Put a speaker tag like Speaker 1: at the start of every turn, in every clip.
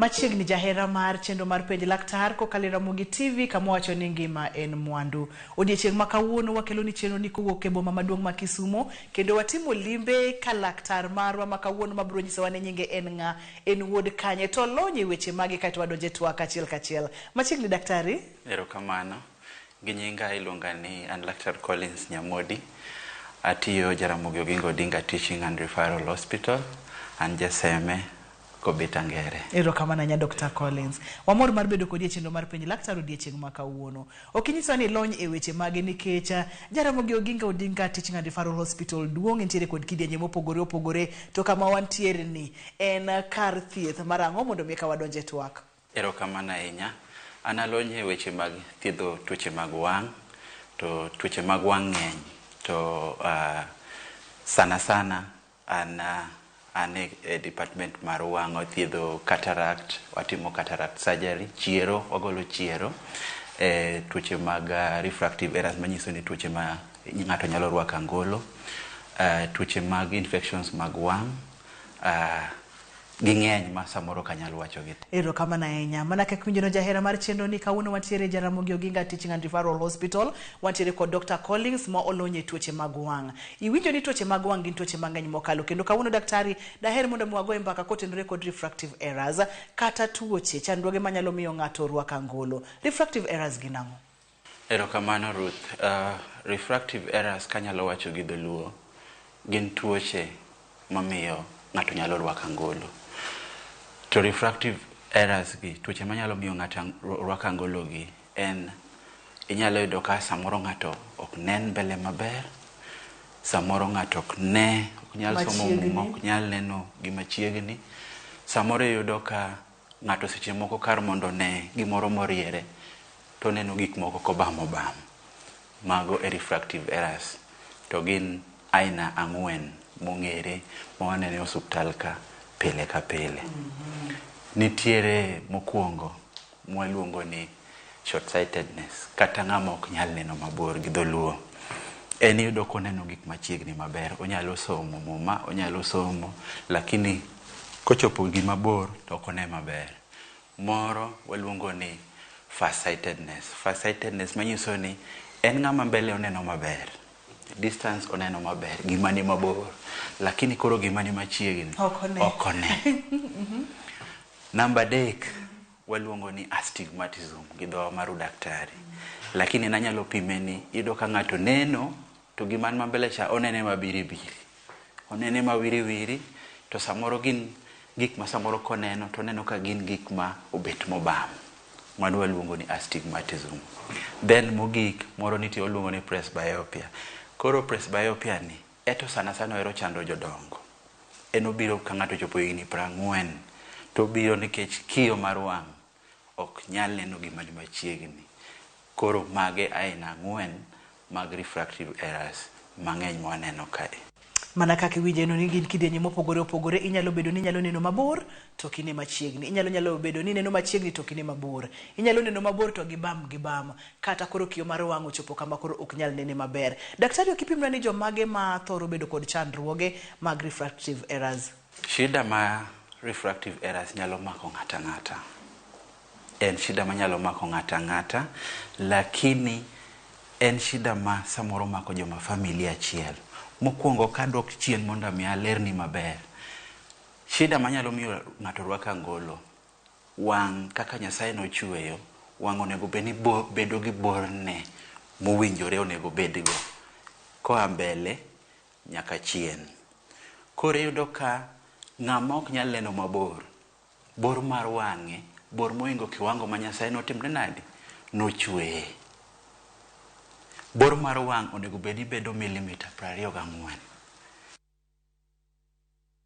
Speaker 1: Machiegni jahera mar chenro mar penj laktar kokalo e Ramogi TV kama wacho ni ngima en mwandu. Odiechieng' ma kawuono wakelo ni chenro ni kowuok e boma maduong' ma Kisumo kendo watimo limbe ka laktar marwa ma kawuono mabiro nyisowa ni nyinge en ng'a, en wuod kanye to olony e weche mage kaeto wadonjo e twak achiel kachiel. Machiegni daktari.
Speaker 2: Erokamano. Gi nyinga iluonga ni an Laktar Collins Nyamodi. Atiyo Jaramogi Oginga Odinga Teaching and Referral Hospital. An jaseme Kobita Ngere.
Speaker 1: Erokamano ahinya Dr. Collins. Wamor mar bedo kodi e chenro mar penj laktar odiechieng' ma kawuono. Ok inyiswa ni ilony e weche mage nikech Jaramogi Oginga Odinga Teaching and Referral Hospital duong' entiere kod kidienje mopogore opogore to kama wantiere ni en kar thieth mar ang'o mondo mi eka wadonj e twak.
Speaker 2: Erokamano ahinya. An alony e weche mag thiedho tuoche mag wang', to tuoche mag wang' ng'eny to sana sana an an e department mar wang' wathiedho cataract, watimo cataract surgery, chiero, wagolo chiero, tuoche mag refractive errors manyiso ni tuoche ma ng'ato nyalo rwako angolo, tuoche mag infections mag wang', ging'eny ma samoro ok anyal wacho gi.
Speaker 1: Erokamano ahinya. Mana kaka iwinjono jahera mar chenro ni kawuono wantiere Jaramogi Oginga Teaching and Referral Hospital. Wantiere kod Dr. Collins ma olony e tuoche mag wang'. Iwinjo ni tuoche mag wang' gin tuoche mang'eny mokalo kendo kawuono daktari daher mondo mi wagoye mbaka kotenore kod refractive errors kata tuoche chandruoge manyalo miyo ng'ato rwak angolo. Refractive errors gin ang'o?
Speaker 2: Erokamano Ruth. Refractive errors kanyalo wacho gi dholuo gin tuoche mamiyo ng'ato nyalo rwako angolo. To refractive errors gi, tuoche manyalo miyo ng'ato rwako angolo gi en inyalo yudo ka samoro ng'ato ok nen mbele maber, samoro ng'ato ok ne, ok nyal somo muma, ok nyal neno gima chiegni. Samoro iyudo ka ng'ato seche moko kar mondo one gimoro moriere to oneno gik moko kobam obam. Mago e refractive errors. To gin aina ang'wen mong'ere ma waneno e osuptal ka pile ka pile. Nitiere mokwongo mwaluongo ni short sightedness kata ng'ama ok nyal neno mabor gi dholuo. En iyudo koneno gik machiegni maber, onyalo somo muma, onyalo somo, lakini kochopo gima bor to ok one maber. Moro waluongo ni farsightedness. Farsightedness manyiso ni en ng'ama mbele oneno maber, distance oneno maber, gima ni mabor, lakini koro gima ni machiegni ok one. Namba adek waluongo ni astigmatism gi dhowa mar udaktari. Lakini nanyalo pime ni iyudo ka ng'ato neno to gima ni mambele cha onene mabiribiri. Onene mawiriwiri to samoro gin gik ma samoro koneno to oneno ka gin gik ma obet mobam. Mano waluongo ni astigmatism. Then mogik moro nitie waluongo ni presbyopia. Koro presbyopia ni eto sana sana ohero chando jodongo. En obiro ka ng'ato ochopo higni 40 to obiro nikech kiyo mar wang' ok nyal neno gima ni machiegni. Koro mage aina ang'wen mag refractive errors mang'eny mwaneno kae.
Speaker 1: Mana kaka iwinjo eno ni gin kidienje mopogore opogore, inyalo bedo ni inyalo neno mabor to ok ine machiegni. Inyalo nyalo bedo ni ineno machiegni to ok ine mabor. Inyalo neno mabor to gibam gibam. Kata koro kiyo mar wang' ochopo kama koro ok nyal nene maber. Daktari ok ipimna ni jomage ma thoro bedo kod chandruoge mag refractive errors?
Speaker 2: Shida ma refractive errors nyalo mako ng'ato ang'ata. En shida manyalo mako ng'ato ang'ata, lakini en shida ma samoro mako joma familia achiel. Mokwongo kadok chien mondo mi alerni maber. Shida manyalo miyo ng'ato rwako angolo, wang' kaka Nyasaye nochweyo, wang' onego bed ni bedo gi borne mowinjore onego bedgo. Koa mbele nyaka chien. Koro iyudo ka ng'ama ok nyal neno mabor, bor mar wang'e bor mohingo kiwango ma Nyasaye notimre nade? Nochweye. Bor mar wang' onego bed ni bedo milimita 24.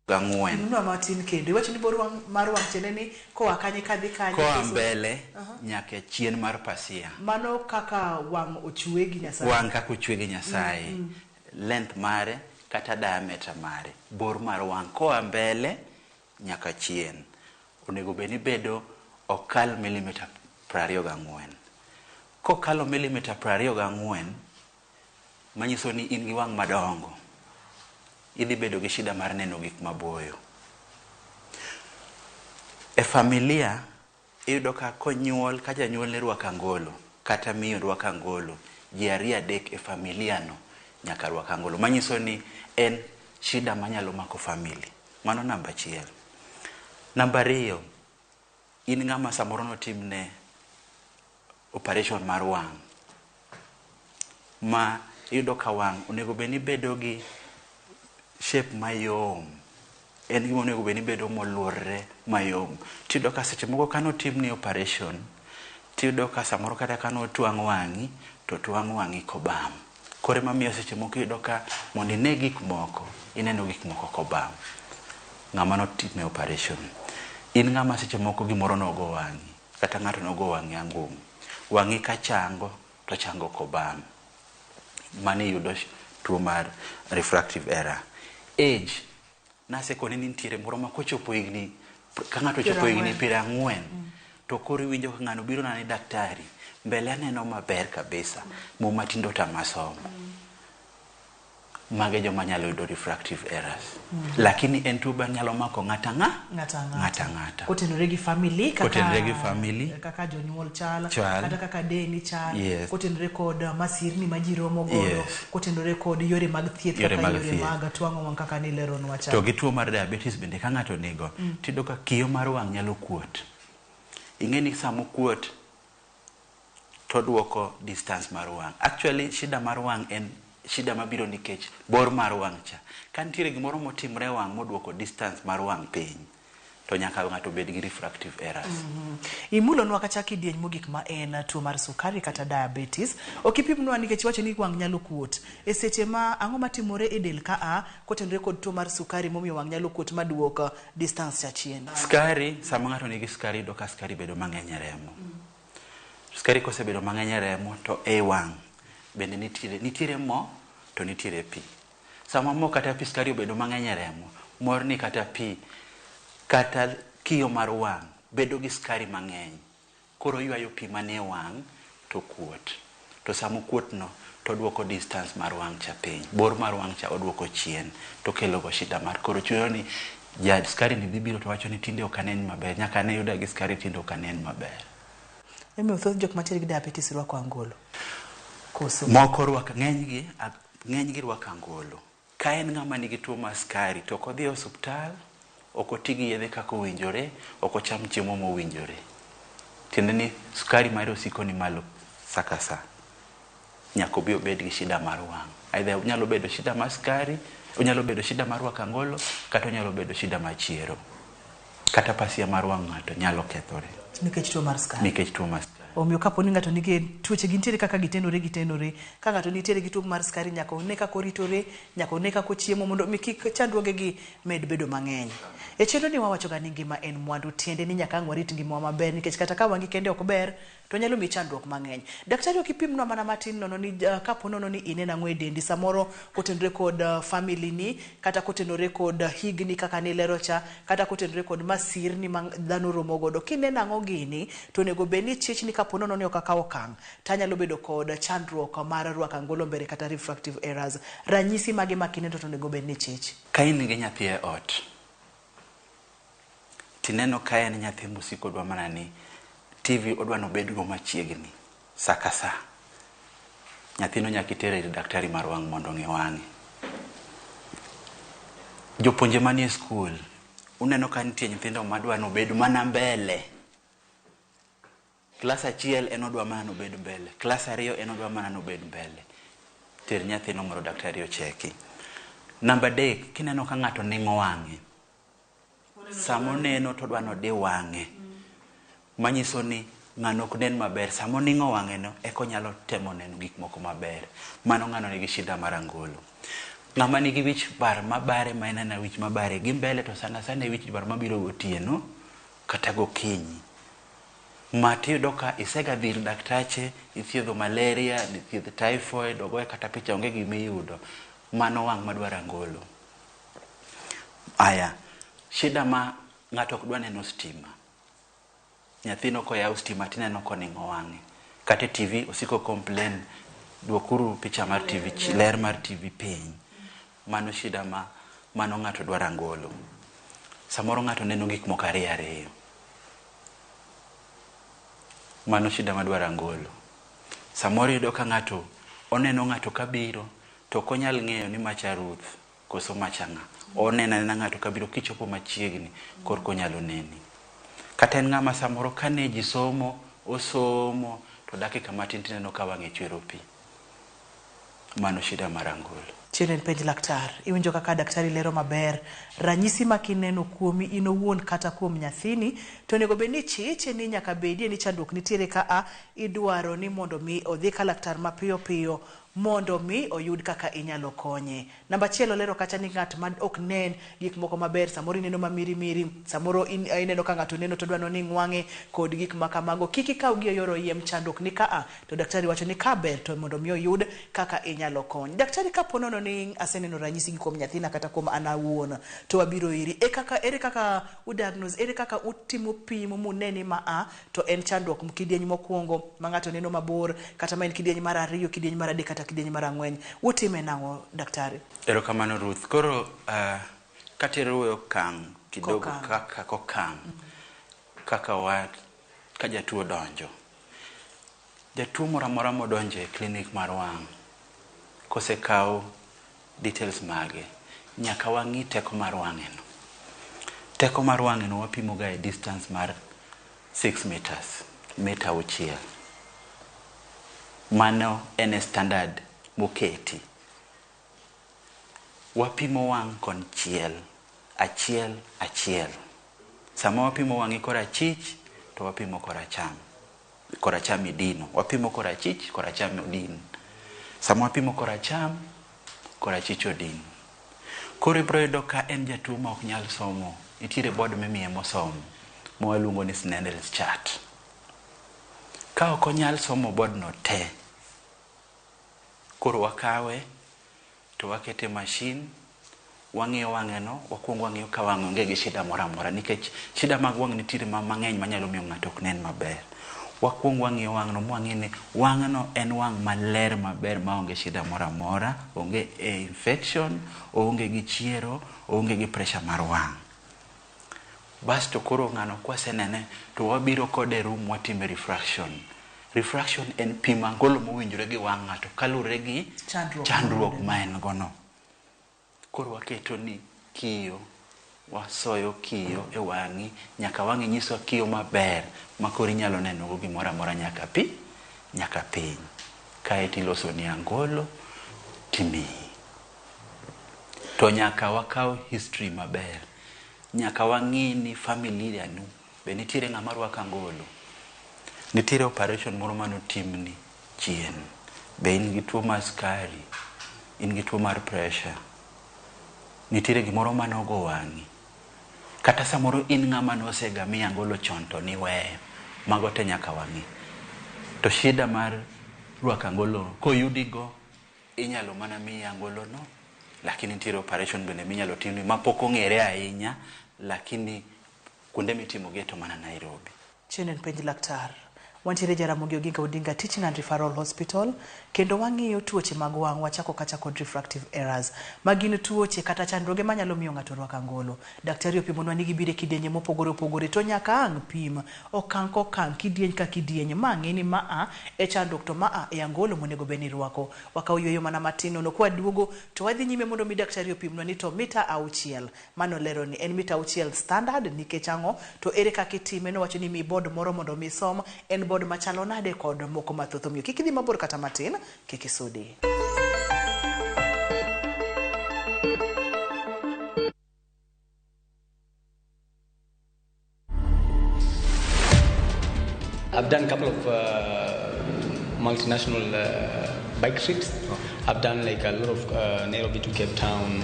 Speaker 2: Gang'wen.
Speaker 1: Nwa matin kendo. Iwacho ni bor wang' mar wang' tiende ni koa kanye kadhi kanye.
Speaker 2: Koa mbele nyaka chien mar pasia.
Speaker 1: Mano kaka wang' ochwe gi Nyasaye.
Speaker 2: Wang' kaka ochwe gi Nyasaye. Length mare kata diameter mare. Bor mar wang' koa mbele nyaka chien. Onego bed ni bedo ok kal milimita 24. Kokalo milimita 24, manyiso ni in gi wang' madongo, idhi bedo gi shida mar neno gik maboyo. E familia iyudo ka konyuol ka janyuol ne rwako angolo kata miyo rwako angolo, ji ariyo adek e familia no nyaka rwak angolo. Manyiso ni en shida manyalo mako family. Mano namba achiel. Namba ariyo, in ng'ama samoro notimne operation mar wang' ma iyudo ka wang' onego bed ni bedo gi shape mayom. En gima onego bed ni bedo moluorre mayom. Tiyudo ka seche moko kanotimni operation, tiyudo ka samoro kata kanotwang' wang'i, to twang' wang'i kobam. Koro ema miyo seche moko iyudo ka mondo ine gik moko, ineno gik moko kobam. Ng'ama notimne operation. In ng'ama seche moko gimoro nogo wang'i, kata ng'ato nogo wang'i angum. Wang'i kachango, to chango kobam. Mano iyudo tuo mar refractive error. Age, nasekoni ni nitiere moro ma kochopo higni, ka ng'ato ochopo higni 40, to koro iwinjo ka ng'ano biro na ni daktari, mbele aneno maber kabisa, muma tindo tama somo. Mage joma nyalo yudo refractive errors. Lakini en tuo manyalo mako ng'ata ng'a?
Speaker 1: Ng'ata ang'ata.
Speaker 2: Ng'ata ang'ata.
Speaker 1: Kotenore gi family kaka
Speaker 2: Kotenore gi family.
Speaker 1: Kaka jonyuol chal,
Speaker 2: Chal.
Speaker 1: Kata kaka deni chal,
Speaker 2: Yes.
Speaker 1: Kotenore kod masirni ma ji romo godo,
Speaker 2: Yes.
Speaker 1: Kotenore kod yore mag thieth
Speaker 2: Yore
Speaker 1: kaka
Speaker 2: mag
Speaker 1: yore
Speaker 2: thieth.
Speaker 1: mag twang'o wang' kaka nileronwa cha.
Speaker 2: To gi tuo mar diabetes bende ka ng'ato nigo, tiyudo ka kiyo mar wang' nyalo kuot. Ing'e ni sama okuot, to oduoko distance mar wang'. Actually, shida mar wang' en shida mabiro nikech bor mar wang' cha. Ka nitiere gimoro motimre e wang' moduoko distance mar wang' piny, to nyaka ng'ato bed gi refractive errors.
Speaker 1: Imulonwa kata kidieny mogik ma en tuo mar sukari kata diabetes. Ok ipimnwa nikech iwacho ni wang' nyalo kuot. E seche ma ang'o matimore e del ka a kotenore kod tuo mar sukari momiyo wang' nyalo kuot maduok distance cha chien?
Speaker 2: Sukari, sama ng'ato nigi sukari iyudo ka sukari bedo mang'eny e remo. Sukari kosebedo mang'eny e remo to e wang' bende nitiere mo to nitiere pi. Sama mo kata pi sukari obedo mang'eny e remo, morni kata pi kata kiyo mar wang' bedo gi sukari mang'eny. Koro ywayo pi manie wang' to kuot. To sama okuot no to oduoko distance mar wang' cha piny. Bor mar wang' cha oduoko chien to kelo go shida mar koro chuno ni ja sukari ni dhi biro to wacho ni tinde ok anen maber. Nyaka ne yuda gi sukari tinde ok anen maber.
Speaker 1: Emomiyo thoth jok mantiere gi diabetes rwako angolo. Koso?
Speaker 2: Moko rwako, ng'enygi rwako angolo. Ka en ng'ama nigi tuo mar sukari to ok odhi e osuptal, ok oti gi yedhe kaka owinjore, ok ocham chiemo mowinjore. Tiende ni sukari mare osiko ni malo sa ka sa. Nyaka obi obed gi shida mar wang'. Either onyalo bedo shida mar sukari, onyalo bedo shida mar rwako angolo, kata onyalo bedo shida mar chiero. Kata pasia mar wang' ng'ato nyalo kethore.
Speaker 1: Nikech tuo mar sukari.
Speaker 2: Nikech tuo mar sukari.
Speaker 1: Omiyo kapo ni ng'ato nigi tuoche gintiere kaka gitenore, ka ng'ato nitiere gi tuo mar sukari nyaka one kaka oritore, nyaka one kaka ochiemo mondo mi kik chandruoge gi med bedo mang'eny. E chenro ni wawacho ga ni ngima en mwandu, tiende ni nyaka ang' warit ngimawa maber nikech kata ka wang'i kende ok ber to nyalo miyi chandruok mang'eny. Daktari ok ipimnwa mana matin nono ni kapo nono ni ineno ang'o e dendi samoro kotenore kod family ni kata kotenore kod higni kaka nilero cha kata kotenore kod masirni ma dhano romo godo. Kineno ang'o gini to onego bed ni chich ni kapo nono ni ok akawo okang' tanyalo bedo kod chandruok mar rwako angolo mbele kata refractive errors. Ranyisi mage ma kineno to onego bed ni chich?
Speaker 2: Ka in gi nyathi e ot, tineno ka en nyathi mosiko dwa mana ni TV odwa nobed go machiegni sa ka sa. Nyathino nyaka itere ir daktari mar wang' mondo ong'i wang'e. Jopuonje manie skul, uneno ka nitie nyithindo madwa nobed mana mbele. Klas achiel en odwa mana nobed mbele, klas ariyo en odwa mana nobed mbele. Ter nyathino mondo daktari ocheki. Namba adek, kineno ka ng'ato ning'o wang'e, sama oneno to odwa nodi wang'e. Manyiso ni ng'ano ok nen maber. Sama oning'o wang'e no, eka onyalo temo neno gik moko maber. Mano ng'ano nigi shida mar angolo. Ng'ama nigi wich bar mabare ma en aena wich mabare gi mbele to sana sana e wich bar mabiro gotieno kata gokinyi. Ma tiyudo ka isega dhi ir daktache, ithiedho malaria, ithiedho typhoid, ogoye kata picha onge gima iyudo. Mano wang' madwaro angolo. Aya, shida ma ng'ato ok dwa neno stima. Nyathino koyaw stima tineno koning'o wang'e. Kata e TV osiko complain, duokuru picha mar TV, ler mar TV piny. Mano shida ma mano ng'ato dwaro angolo. Samoro ng'ato neno gik moko ariyo ariyo. Mano shida madwaro angolo. Samoro iyudo ka ng'ato oneno ng'ato kabiro to ok onyal ng'eyo ni macha Ruth koso macha ng'a. Oneno anena ng'ato kabiro kichopo machiegni korka onyalo neni. Kata en ng'ama samoro kane ji somo, osomo to dakika matin tineno ka wang'e chwero pi. Mano shida mar angolo.
Speaker 1: Chien en penj laktar. Iwinjo kaka daktari lero maber. Ranyisi ma kineno kuomi in owuon kata kuom nyathini, to onego bed ni chiche ni nyaka bedie ni chandruok nitiere ka a idwaro ni mondo mi odhi ka laktar mapiyo piyo mondo mi oyud kaka inyalo konye. Namba achiel olero kacha ni ng'at ma ok nen gik moko maber, samoro ineno ma mirimiri, samoro ineno ka ng'ato neno to odwa ni wang'e kod gik ma kamago. Kik ikaw gi e yor oyiem, chandruok ni ka a, to daktari wacho ni ka ber to mondo mi oyud kaka inyalo kony. Daktari kapo nono ni aseneno ranyisi gi kuom nyathina kata kuom an awuon, to wabiro iri. E kaka, ere kaka u diagnose, ere kaka utimo pim mune ni ma a, to en chandruok kidieny mokwongo ma ng'ato neno mabor, kata ma en kidieny mar ariyo, kidieny mar adek kata kidieny mar ang'wen. Utime nang'o daktari?
Speaker 2: Erokamano Ruth. Koro katero e okang' kidogo
Speaker 1: Kokang'.
Speaker 2: kaka kokang' kaka wa ka jatuo donjo. Jatuo moro amora modonjo e klinik mar wang' kosekaw details mage, nyaka wang'i teko mar wang'e no. Teko mar wang'e no wapimo ga e distance mar 6 meters, mita auchiel. Mano en e standard moketi. Wapimo wang' konchiel, achiel, achiel. Sama wapimo wang'i korachich, to wapimo koracham. Koracham idino. Wapimo korachich, koracham odin. Sama wapimo koracham, korachich odin. Koro ibiro yudo ka en jatuo ma ok nyal somo. Nitiere board mimiye mosomo, ma waluongo ni Snellen's chart. Ka ok onyal somo board no te, koro wakawe to wakete e machine, wang'iyo wang'e no, wakwongo wang'iyo ka wang'e onge gi shida moro amora nikech shida mag wang' nitiere ma mang'eny manyalo miyo ng'ato ok nen maber. Wakwongo wang'iyo wang'no mwang'i ni wang'no en wang' maler maber maonge shida moro amora, onge e infection, oonge gi chiero, oonge gi pressure mar wang'. Basto koro ng'ano kwasenene to wabiro kode e room watime refraction. Refraction en pimo angolo mowinjore gi wang' ng'ato kaluwore gi
Speaker 1: Chandruok
Speaker 2: chandruok ma en go no. Koro waketo ni kiyo, wasoyo kiyo e wang'i nyaka wang'i nyiswa kiyo maber ma koro inyalo neno go gimoro amora nyaka pi, nyaka piny. Kaeto iloso ni angolo timiyi. To nyaka wakaw history maber. Nyaka wang'i ni familia nu be nitiere ng'ama rwako angolo. Nitiere operation moro manotimni chien. Be in gi tuo mar sukari? In gi tuo mar pressure? Nitiere gimoro manogo wang'i? Kata samoro in ng'ama nosega mi angolo chon to niweyo. Mago te nyaka wang'i. To shida mar rwako angolo koyudigo, inyalo mana miyi angolo no, lakini nitiere operation bende minyalo timni mapok ong'ere ahinya, lakini kuonde mitimogie to mana Nairobi.
Speaker 1: Chien en penj laktar. Wantiere Jaramogi Oginga Odinga Teaching and Referral Hospital kendo wang'iyo tuoche mag wang' wachako kacha kod refractive errors. Ma gin tuoche kata chandruoge manyalo miyo ng'ato rwak angolo. Daktari opimonwa ni gibiro e kidienje mopogore opogore to nyaka ang' pim okang' kokang' kidieny ka kidieny ma ng'e ni ma a e chandruok to ma a e angolo monego bed ni irwako. Wakawo yueyo mana matin nono kwaduogo to wadhi nyime mondo mi daktari opimnwa ni to mita auchiel manolero ni en mita auchiel standard nikech ang'o to ere kaka itime nowacho ni mi board moro mondo mi som en board machalo nade kod moko mathoth omiyo kik idhi mabor kata matin kik isudi.
Speaker 3: I've done a couple of multinational bike trips. I've done like a lot of Nairobi to Cape Town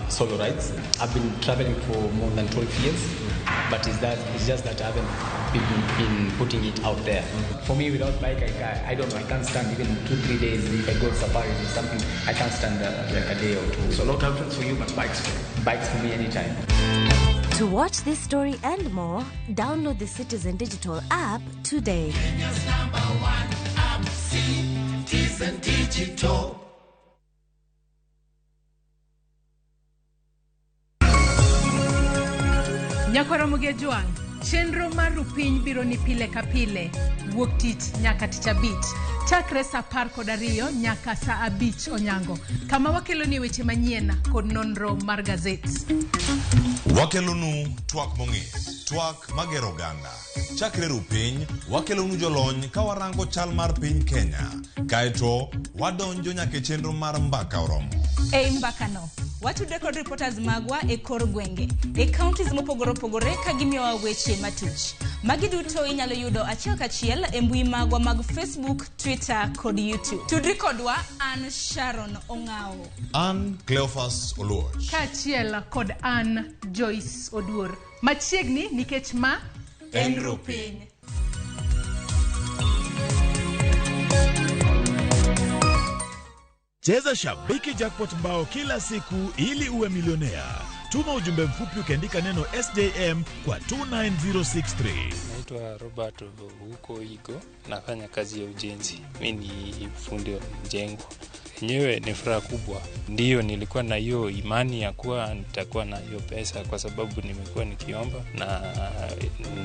Speaker 3: solo rides. I've been traveling for more than 12 years, but it's just that I haven't been putting it out there. For me, without bike, I don't know, I can't stand even 2-3 days. If I go to safaris or something, I can't stand like a day or two.
Speaker 4: So no girlfriends for you, but bikes for you.
Speaker 3: Bikes for me anytime.
Speaker 5: To watch this story and more, download the Citizen Digital app today.
Speaker 6: Kenya's #1 app, Citizen Digital.
Speaker 7: Nyakwaro Mugejwang', chenro mar Rupiny biro ni pile ka pile. Wuok tich nyaka tich abich. Chakre saa 12 nyaka saa 5 onyango. Kama wakeloni weche manyien kod nonro mar gazet.
Speaker 8: Wakelonu twak mong'ith, twak magero oganda. Chakre ru piny, wakelonu jolony ka warango chal mar piny Kenya. Kaeto, wadonjo nyaka e chenro mar mbaka oromo.
Speaker 9: Ei mbakano, watudre kod reporters magwa e kor gwenge, e counties mopogore opogore ka gimiyowa weche matuch. Magi duto inyalo yudo achiel kachiel e mbui magwa mag Facebook, Twitter kod YouTube. Tudri kodwa an Sharon Ong'ao.
Speaker 8: An Cleophas Oluoch.
Speaker 7: Kaachiel kod an Joyce Oduor. Machiegni nikech ma
Speaker 8: En Rupiny.
Speaker 10: Cheza Shabiki Jackpot Mbao kila siku ili uwe milionea. Tuma ujumbe mfupi ukiandika neno SJM kwa 29063.
Speaker 11: Naitwa Robert Huko Igo, nafanya kazi ya ujenzi. Mi ni fundi wa mjengo. Yenyewe ni furaha kubwa. Ndiyo, nilikuwa na hiyo imani ya kuwa nitakuwa na hiyo pesa kwa sababu nimekuwa nikiomba na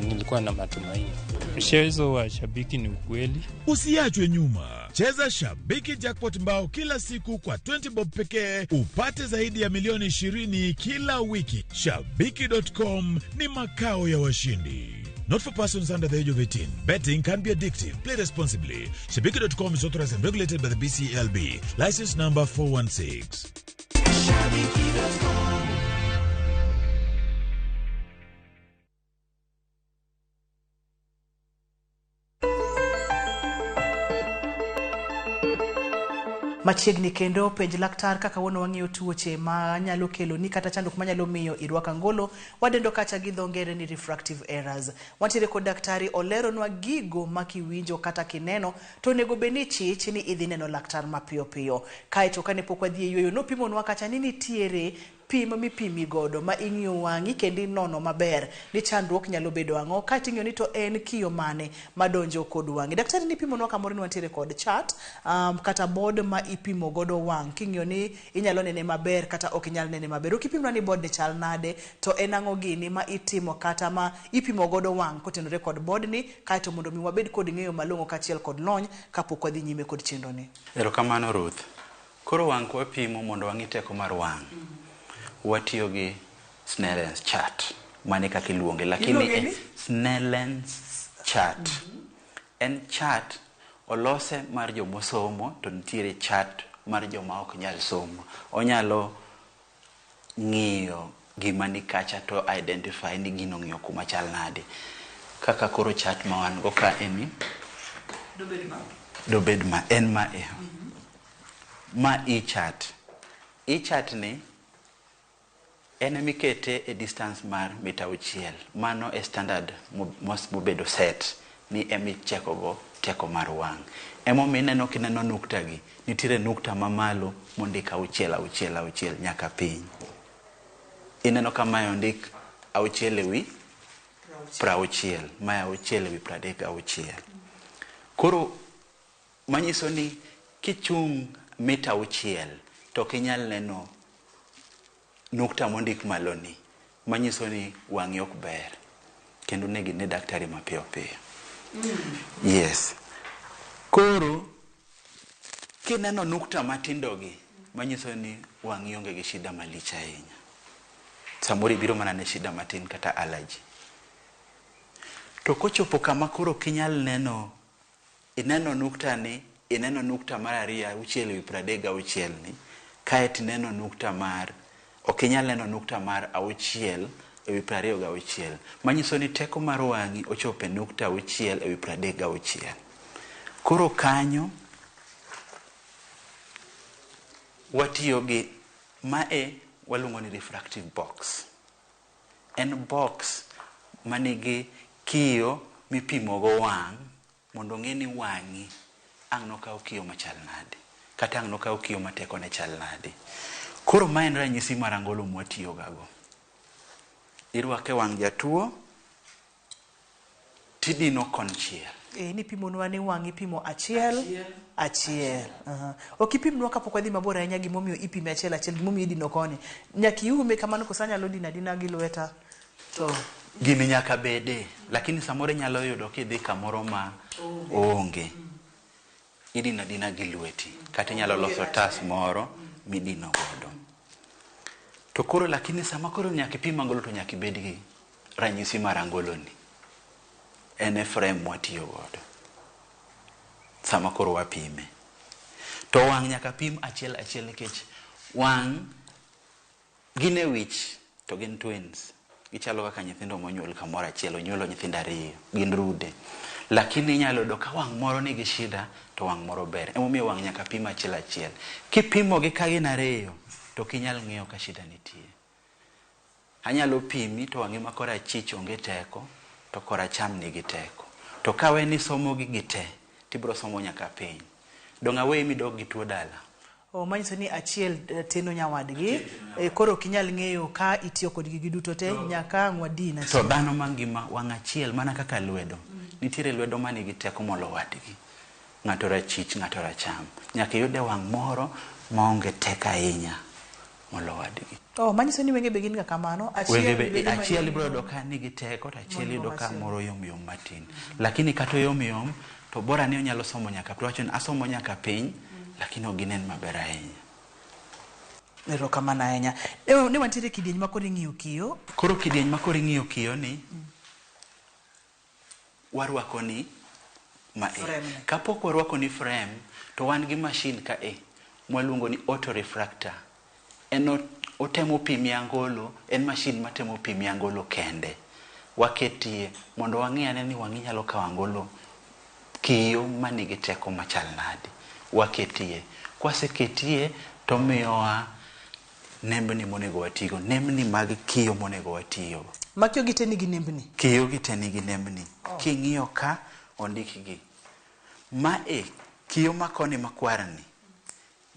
Speaker 11: nilikuwa na matumaini. Mchezo wa Shabiki ni ukweli.
Speaker 10: Usiachwe nyuma. Cheza Shabiki Jackpot Mbao kila siku kwa 20 bob pekee upate zaidi ya milioni 20 kila wiki. Shabiki.com ni makao ya washindi. Not for persons under the age of 18. Betting can be addictive. Play responsibly. Shabiki.com is authorized and regulated by the BCLB. License number 416.
Speaker 1: Machiegni kendo penj laktar kaka wuono wang'iyo tuoche ma nyalo kelo ni kata chandruok manyalo miyo irwak angolo wadendo kacha gi dho ngere ni refractive errors. Wantiere kod daktari oleronwa gigo ma kiwinjo kata kineno to onego bed ni chich ni idhi neno laktar mapiyo piyo. Kaeto kane pok wadhi e yueyo nopimonwa kacha ni nitiere pim mipimi godo ma ing'iyo wang'i kendo inono maber ni chandruok nyalo bedo ang'o kaeto ing'iyo ni to en kiyo mane madonjo kod wang'i. Daktari nipimonwa kamoro ni wantiere kod chart kata board ma ipimo godo wang' king'iyo ni inyalo nene maber kata ok inyal nene maber. Ok ipimnwa ni board ni chal nade to en ang'o gini ma itimo kata ma ipimo godo wang' kotenore kod board ni kaeto mondo mi wabed kod ng'eyo malong'o kaachiel kod lony kapok wadhi nyime kod chenro ni.
Speaker 2: Erokamano Ruth. Koro wang' kwapimo mondo wang'i teko mar wang'. Watiyo gi Snellen's chart. Mane kaka iluonge. Lakini
Speaker 1: Iluonge ni?
Speaker 2: Snellen's chart. En chart olose mar jomosomo to nitiere chart mar joma ok nyal somo. Onyalo ng'iyo gima ni kacha to identify ni gino ng'iyo kuma chal nade. Kaka koro chart ma wan go ka eni dobed ma en ma e. Ma e chart. E chart ni en emikete e distance mar mita 6. Mano e standard mobedo set ni emicheko go teko mar wang'. Emomiyo ineno kineno nukta gi, nitiere nukta mamalo mondik 6 6 6 nyaka piny. Ineno ka mae ondik 6/60, mae 6/36. Koro manyiso ni kichung' mita 6 to ok inyal neno nukta mondik malo ni, manyiso ni wang'i ok ber kendo onego ine daktari mapiyo piyo. Yes. Koro kineno nukta matindo gi, manyiso ni wang'i onge gi shida malich ahinya. Samoro ibiro mana ne shida matin kata allergy. To kochopo kama koro ok inyal neno, ineno nukta ni, ineno nukta mar 2 6/36 ni, kaeto ineno nukta mar, ok inyal neno nukta mar 6/26. Manyiso ni teko mar wang'i ochopo e nukta 6/36. Koro kanyo watiyo gi mae waluongo ni refractive box. En box manigi kiyo mipimo go wang' mondo ong'e ni wang'i ang' nokaw kiyo machal nade kata ang' nokaw kiyo ma tekone chal nade. Koro ma en ranyisi mar angolo mwatiyo gago. Irwake wang' jatuo tidino konchiel.
Speaker 1: Nipimonwa ni wang' ipimo achiel achiel. Ok ipimnwa kapok wadhi mabor ahinya gimomiyo ipime achiel achiel, gimomiyo idino koni. Nyaka iume kamano koso anyalo dino adina gi lweta to
Speaker 2: Gini nyaka bede, lakini samoro inyalo yudo kidhi kamoro ma oonge. Idino adina gi lweti, kata inyalo loso tas moro midino godo. To koro lakini sama koro nyaka ipim angolo to nyaka ibed gi ranyisi mar angolo ni. En e frame mwatiyo godo sama koro wapime. To wang' nyaka pim achiel achiel nikech wang' gin e wich to gin twins. Gichalo kaka nyithindo monyuol kamoro achiel, onyuolo nyithindo ariyo, gin rude. Lakini inyalo yudo ka wang' moro nigi shida to wang' moro ber. Emomiyo wang' nyaka pim achiel achiel. Kipimogi ka gin ariyo, to ok inyal ng'eyo ka shida nitie. Anyalo pimi to wang'i ma korachich onge teko, to koracham nigi teko. To kawe ni somo gi gite, tibiro somo nyaka piny. Dong' aweyi midog gi tuo dala.
Speaker 1: O, manyiso ni achiel teno nyawadgi. Koro ok inyal ng'eyo ka itiyo kodgi giduto te, nyaka ang' wadin
Speaker 2: To
Speaker 1: achiel.
Speaker 2: dhano mangima wang' achiel mana kaka lwedo. Nitiere lwedo manigi teko molo wadgi. Ng'ato rachich, ng'ato racham. Nyaka iyude wang' moro maonge teko ahinya molo wadgi.
Speaker 1: Oh, manyiso ni wenge be gin ga kamano. Achiel
Speaker 2: Wenge be
Speaker 1: bedo
Speaker 2: achiel
Speaker 1: mayom
Speaker 2: ibiro
Speaker 1: yom.
Speaker 2: yudo ka nigi teko to achiel
Speaker 1: Moingo
Speaker 2: iyudo ka
Speaker 1: machielo.
Speaker 2: moro yom yom matin. Lakini kata oyom yom to bora ni onyalo somo nyaka to wacho ni asomo nyaka piny lakini ok ginen maber ahinya.
Speaker 1: Erokamano ahinya. Ne wantiere e kidieny ma koro ing'iyo kiyo.
Speaker 2: Koro kidieny ma koro ing'iyo kiyo ni warwako ni ma e.
Speaker 1: Frame ni.
Speaker 2: Kapok warwako ni frame to wan gi machine ka e mwaluongo ni autorefractor. En otemo pimi angolo, en machine matemo pimi angolo kende. Waketie mondo wang'i ane ni wang'i nyalo kawo angolo kiyo manigi teko machal nade. Waketie. Kwaseketie to miyowa nembni monego watigo, nembni mag kiyo monego watiyogo.
Speaker 1: Makiyo gi te nigi nembni.
Speaker 2: Kiyo gi te nigi nembni. King'iyo ka, ondikgi. Ma e, kiyo makoni makwarni,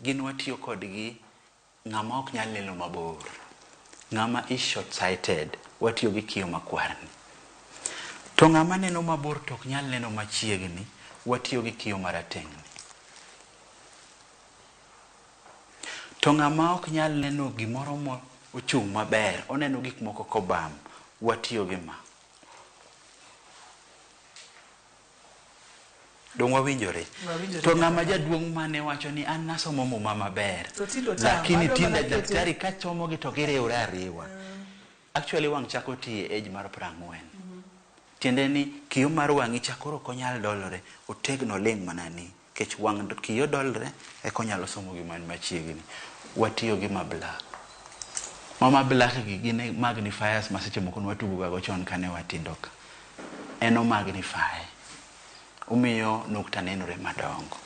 Speaker 2: gin watiyo kodgi ng'ama ok nyal neno mabor. Ng'ama is short sighted, watiyo gi kiyo makwarni. To ng'ama neno mabor to ok nyal neno machiegni, watiyo gi kiyo marateng'ni. To ng'ama ok nyal neno gimoro mo ochung' maber, oneno gik moko kobam, watiyo gi ma. Dong' wawinjore?
Speaker 1: Wawinjore.
Speaker 2: To ng'ama jaduong' mane wacho ni an nasomo muma maber.
Speaker 1: To tinde otama,
Speaker 2: Lakini
Speaker 1: adwa
Speaker 2: tinde
Speaker 1: mana kete-
Speaker 2: daktari kachomogi to giriwre ariwa. Actually wang' chako tiyo e age mar 40. Tiende ni kiyo mar wang'i cha koro ok onyal dolore, otegno oling' mana ni. Nikech wang' kiyo dolre, eka onyalo somo gima ni machiegni. Watiyo gi ma black. Mama black gi gin magnifiers ma seche moko nwatugo ga go chon kane watindo ka. En o magnify. Omiyo nukta nenore madongo.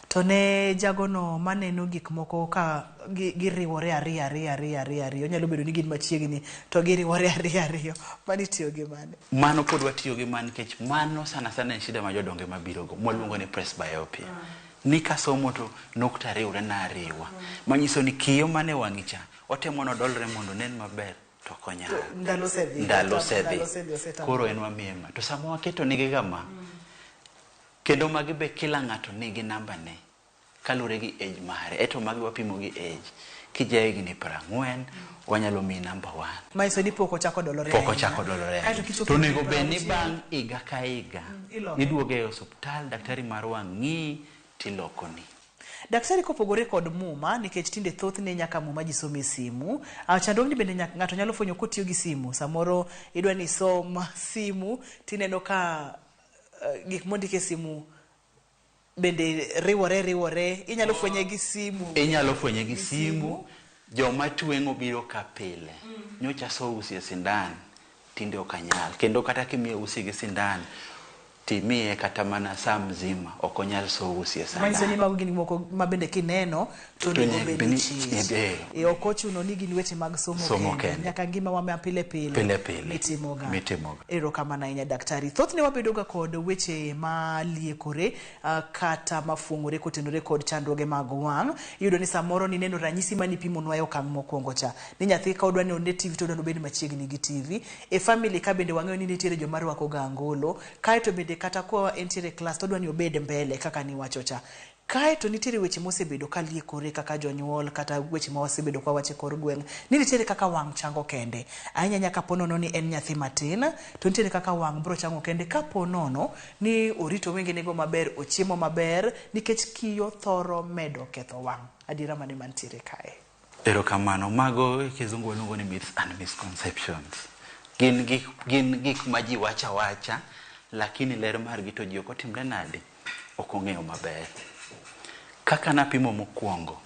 Speaker 1: To ne jagono maneno gik moko ka giriwore ariyo ariyo ariyo ariyo ariyo, onyalo bedo ni gin machiegni to giriwore ariyo ariyo. Mano itiyo gi mane?
Speaker 2: Mano pod watiyo gi mano nikech mano sana sana en shida ma jodonge mabiro go mwaluongo ni presbyopia. Ni kasomo to nukta riwre na ariwa. Manyiso ni kiyo mane wang'i cha, otemo nodolre mondo onen maber to ok onyal.
Speaker 1: Ndalo osedhi.
Speaker 2: Ndalo
Speaker 1: Ndalo
Speaker 2: osedhi.
Speaker 1: osedhi, osetamore.
Speaker 2: Koro en wamiye ma. To sama waketo nigi ga ma, kendo magi be kila ng'ato nigi namba ne kaluwore gi age mare. Eto magi wapimo gi age. Kija higni 40, wanyalo miyi namba 1.
Speaker 1: Manyiso ni pok ochako dolore
Speaker 2: Pok
Speaker 1: ahinya.
Speaker 2: ochako dolore
Speaker 1: Kaeto
Speaker 2: ahinya.
Speaker 1: kichopo
Speaker 2: To onego
Speaker 1: higni
Speaker 2: bed ni
Speaker 1: 60,
Speaker 2: bang' higa ka higa,
Speaker 1: iloke.
Speaker 2: iduogo e osuptal, daktari mar wang' ng'iyi tilokoni.
Speaker 1: Daktari kopogore kod muma, nikech tinde thothne nyaka muma ji somo e simu. Chandruogni bende ng'ato nyalo fwenyo kotiyo gi simu. Samoro idwa ni isom simu, tineno ka gik mondik e simu bende riwore riwore. Inyalo fwenye gi simu.
Speaker 2: Inyalo fwenye gi simu. Joma tweng'o biro ka pile. Nyocha aso usi e sindan, tinde ok anyal. Kendo kata kimiye usi gi sindan, timiye kata mana saa mzima, ok onyal so usi e
Speaker 1: Manyiso ni
Speaker 2: sindan.
Speaker 1: mago gin moko ma bende kineno to
Speaker 2: To
Speaker 1: onego
Speaker 2: nyaka
Speaker 1: bed
Speaker 2: bed
Speaker 1: ni
Speaker 2: ni
Speaker 1: chich. Ok ochuno ni gin weche mag somo
Speaker 2: Somo
Speaker 1: kende.
Speaker 2: kende.
Speaker 1: Nyaka ngima wa ma pile pile.
Speaker 2: Pile pile.
Speaker 1: Mitimoga.
Speaker 2: Mitimoga.
Speaker 1: Erokamano ahinya daktari. Thothne wabedoga kod weche maliekore kata mafuong'ore kotenore kod chandruoge mag wang'. Iyudo ni samoro nineno ranyisi manipimonwa e okang' mokwongo cha. Ni nyathi ka odwa ni one TV to odwa ni obed machiegni gi TV. E family ka bende wang'eyo ni nitiere joma rwako ga angolo. Kaeto bende kata ka entiere e class to odwa ni obed mbele kaka niwacho cha. Kae to nitiere weche mosebedo ka liekore kaka jonyuol kata weche ma wasebedo kwa wache kor gweng' ni nitiere kaka wang' chango kende. Ahinya ahinya kapo nono ni en nyathi matin to nitiere kaka wang' bro chango kende kapo nono ni orito wengenego maber, ochiemo maber nikech kiyo thoro medo ketho wang'. Adiera mane mantiere kae?
Speaker 2: Erokamano. Mago kizungu waluongo ni myths and misconceptions. Gin gik, gin gik ma ji wacho awacha, lakini ler margi to ji ok otimre nade? Ok ong'eyo maber. Kaka napimo mokwongo,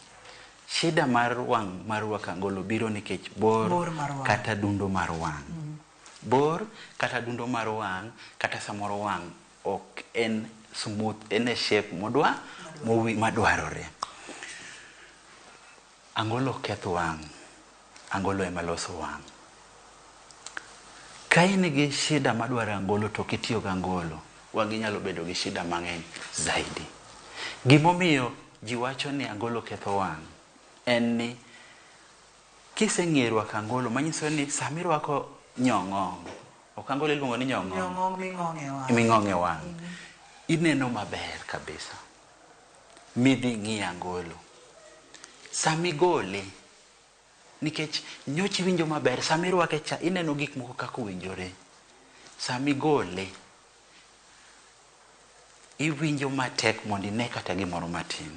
Speaker 2: shida mar wang' mar rwako angolo biro nikech bor,
Speaker 1: Bor mar wang'.
Speaker 2: kata dundo mar wang'. Bor kata dundo mar wang' kata samoro wang' ok en smooth, en e shape modwa, mowi, madwarore. Angolo ok keth wang', angolo ema loso wang'. Ka in gi shida madwaro angolo to ok itiyo gi angolo, wang'i nyalo bedo gi shida mang'eny zaidi. Gimomiyo ji wacho ni angolo ketho wang' en ni kiseng'e rwako angolo manyiso ni sama irwako nyong'ong', ok angolo iluongo ni nyong'ong',
Speaker 1: Nyong'ong' ming'ong' e wang'.
Speaker 2: ming'ong' e wang', ineno maber kabisa midhi ng'i angolo. Sama igole, nikech nyocha iwinjo maber, sama irwake cha ineno gik moko kaka owinjore. Sama igole, iwinjo matek mondo ine kata gimoro matin.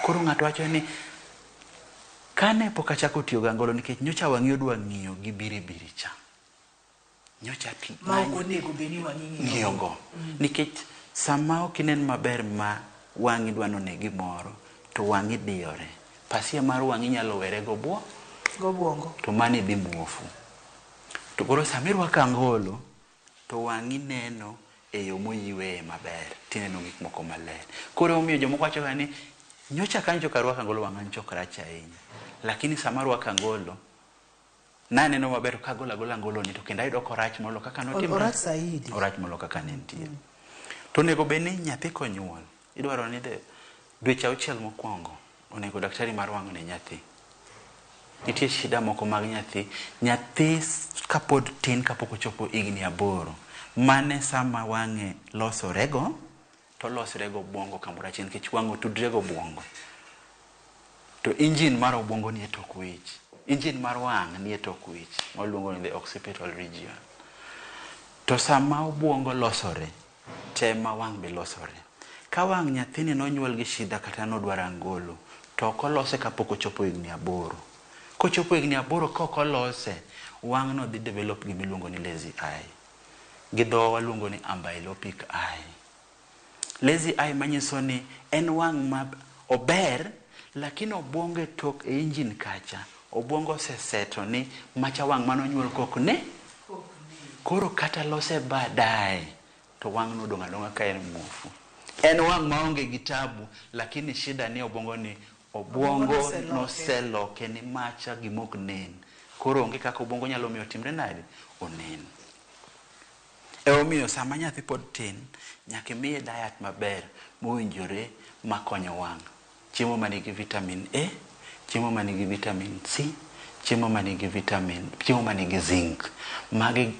Speaker 2: Koro ng'ato wacho ni kane pok achako tiyo gi angolo nikech nyocha wang'i odwa ng'iyo gi biribiri cha. Nyocha
Speaker 1: Ma ok onego bed ni wang'i ng'iyo.
Speaker 2: ng'iyogo. Nikech sama ok inen maber ma wang'i dwa none gimoro, to wang'i diyore. Pasia mar wang'i nyalo were go
Speaker 1: Gobwongo.
Speaker 2: to mano idhi muofu. To koro sama irwako angolo, to wang'i neno e yo moyiweye maber, tineno gik moko maler. Koro emomiyo jomoko wacho ga ni, nyocha ka nyocha arwako angolo wang'a nyocha ok rach ahinya. Lakini sama arwako angolo, naneno maber to kagolo agola angolo ni to kendo ayudo korach molo kaka notimore.
Speaker 1: Orach saidi.
Speaker 2: Orach molo kaka ne nitie. To onego bed ni nyathi konyuol, idwaro ni dweche auchiel mokwongo, onego daktari mar wang' ne nyathi. Nitie shida moko mag nyathi. Nyathi kapod tin kapok ochopo higni 8, mane sama wang'e losorego, to olosre go obwongo kamoro achiel nikech wang' otudre go obwongo. To engine mar obwongo nie tok wich. Engine mar wang' nie tok wich, mawaluongo ni the occipital region. To sama obwongo losore, tema wang' be losore. Ka wang' nyathini nonyuol gi shida kata nodwaro angolo, to ok olose kapok ochopo higni 8. Kochopo higni 8 ka ok olose, wang' no dhi develop gima iluongo ni lazy eye. Gi dhowa waluongo ni amblyopic eye. Lazy eye manyiso ni en wang' ma ober, lakini obwongo e tok e engine kacha, obwongo oseseto ni macha wang' manonyuol kok ne. Koro kata lose baadaye, to wang' no odong' adong'a ka en muofu. En wang' maonge gi tabu, lakini shida ni obwongo ni obwongo noseloke ni macha gima ok nen. Koro onge kaka obwongo nyalo miyo otimre nade? Onen. Emomiyo sama nyathi pod tin, nyaka imiye diet maber mowinjore makonyo wang'. Chiemo manigi vitamin A, chiemo manigi vitamin C, chiemo manigi vitamin, chiemo manigi zinc. Magi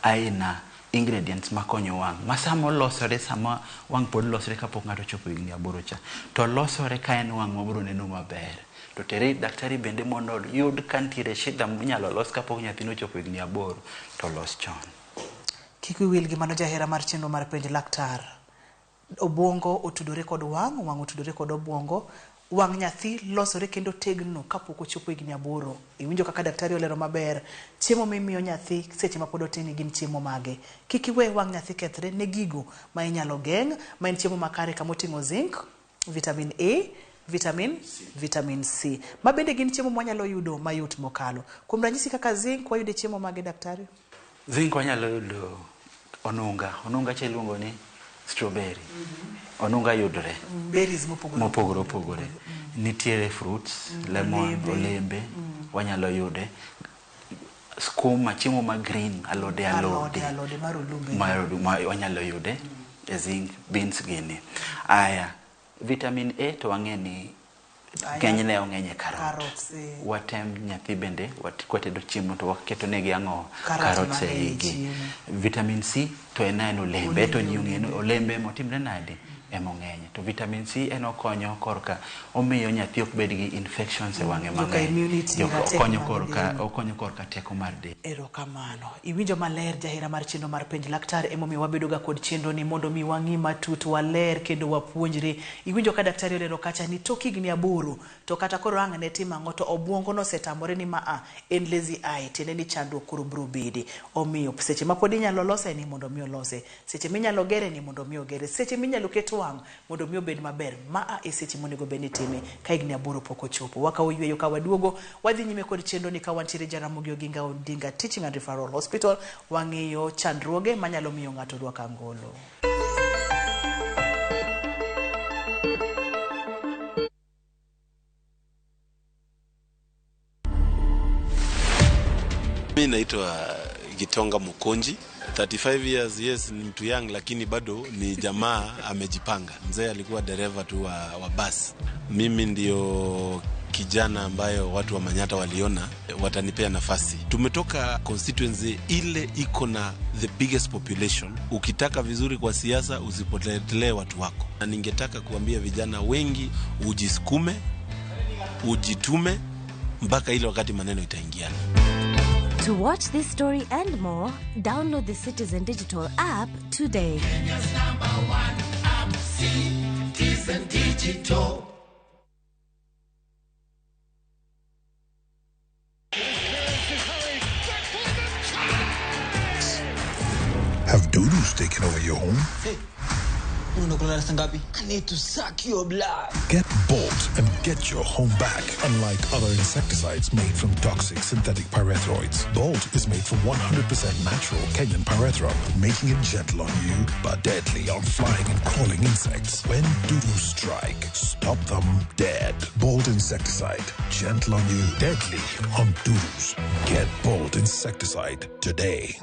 Speaker 2: aina ingredients makonyo wang'. Ma sama olosore, sama wang' pod losore kapok ng'ato ochopo higni 8 cha, to losore ka en wang' mabiro neno maber. To tere ir daktari bende mondo oyud ka nitiere shida minyalo los kapok nyathino ochopo higni 8, to los chon.
Speaker 1: Kik wiyi wil gi mano jahera mar chenro mar penj laktar. Obwongo otudore kod wang', wang' otudore kod obwongo. Wang' nyathi losore kendo tegno kapok ochopo higni 8. Iwinjo kaka daktari olero maber. Chiemo mimiyo nyathi seche ma pod otin gin chiemo mage. Kik iwe wang' nyathi kethre ne gigo ma inyalo geng', ma en chiemo makare kama oting'o zinc, vitamin A, vitamin C. Ma bende gin chiemo mwanyalo yudo mayot mokalo. Kuom ranyisi kaka zinc, wayudo chiemo mage daktari?
Speaker 2: Zinc wanyalo yudo onunga. Onunga cha iluongo ni strawberry. Onunga yudore.
Speaker 1: Berries mopogore
Speaker 2: mopogore opogore. Nitiere fruits, lemon, olembe, wanyalo yude. Skuma, chiemo ma green, alode alode.
Speaker 1: Alode mar olumbe.
Speaker 2: Ma wanyalo yude e zinc, beans gini. Aya, vitamin A to wang'e ni ng'enyne ong'eny e carrot.
Speaker 1: Carrots,
Speaker 2: Watem nyathi bende, kwatedo chiemo to waketo negi ang'o?
Speaker 1: Carrot
Speaker 2: Carrots e
Speaker 1: mang'eny e
Speaker 2: igi.
Speaker 1: chiemo.
Speaker 2: Vitamin C to en en olembe, to ji ong'eyo ni olembe motimre nade? Ema ong'eny to vitamin C en okonyo korka omiyo nyathi ok bed gi infections e wang'e
Speaker 1: Joka
Speaker 2: mang'eny.
Speaker 1: immunity, rateko
Speaker 2: Okonyo
Speaker 1: mar
Speaker 2: korka
Speaker 1: del.
Speaker 2: Okonyo korka teko mar del.
Speaker 1: Erokamano. Iwinjo maler, jahera mar chenro mar Penj Laktar, emomiyo wabedo ga kod chenro ni mondo mi wang'i matut, waler kendo wapuonjre. Iwinjo ka daktari olero kacha ni tok higni 8 to kata koro ang' ne tim ang'o to obuongo nosetamore ni ma a en lazy eye, tiende ni chandruok koro biro bede. Omiyo seche ma pod inyalo lose ni mondo mi olose, seche minyalo gere ni mondo mi ogere, seche minyalo ket wang' mondo mi obed maber, ma a e seche monego bed ni itime ka higni 8 pok ochopo. Wakawo yweyo, ka waduogo wadhi nyime kod chenro ni ka wantiere Jaramogi Oginga Odinga Teaching and Referral Hospital, wang'iyo chandruoge manyalo miyo ng'ato rwak angolo.
Speaker 12: Mi naitwa Gitonga Mukonji, 35 years, yes, ni mtu young lakini bado ni jamaa amejipanga. Mzee alikuwa dereva tu wa basi. Mimi ndio kijana ambayo watu wa Manyata waliona watanipea nafasi. Tumetoka constituency ile iko na the biggest population. Ukitaka vizuri kwa siasa, usipotelee watu wako, na ningetaka kuambia vijana wengi ujisukume, ujitume mpaka ile wakati maneno itaingiana.
Speaker 5: To watch this story and more, download the Citizen Digital app today.
Speaker 6: Kenya's number one app, Citizen Digital.
Speaker 10: Have dudus taken over your home?
Speaker 13: Unakula ngapi? I need to suck your blood.
Speaker 10: Get Bolt and get your home back. Unlike other insecticides made from toxic synthetic pyrethroids, Bolt is made from 100% natural Kenyan pyrethrum, making it gentle on you but deadly on flying and crawling insects. When dudus strike, stop them dead. Bolt insecticide, gentle on you, deadly on dudus. Get Bolt insecticide today.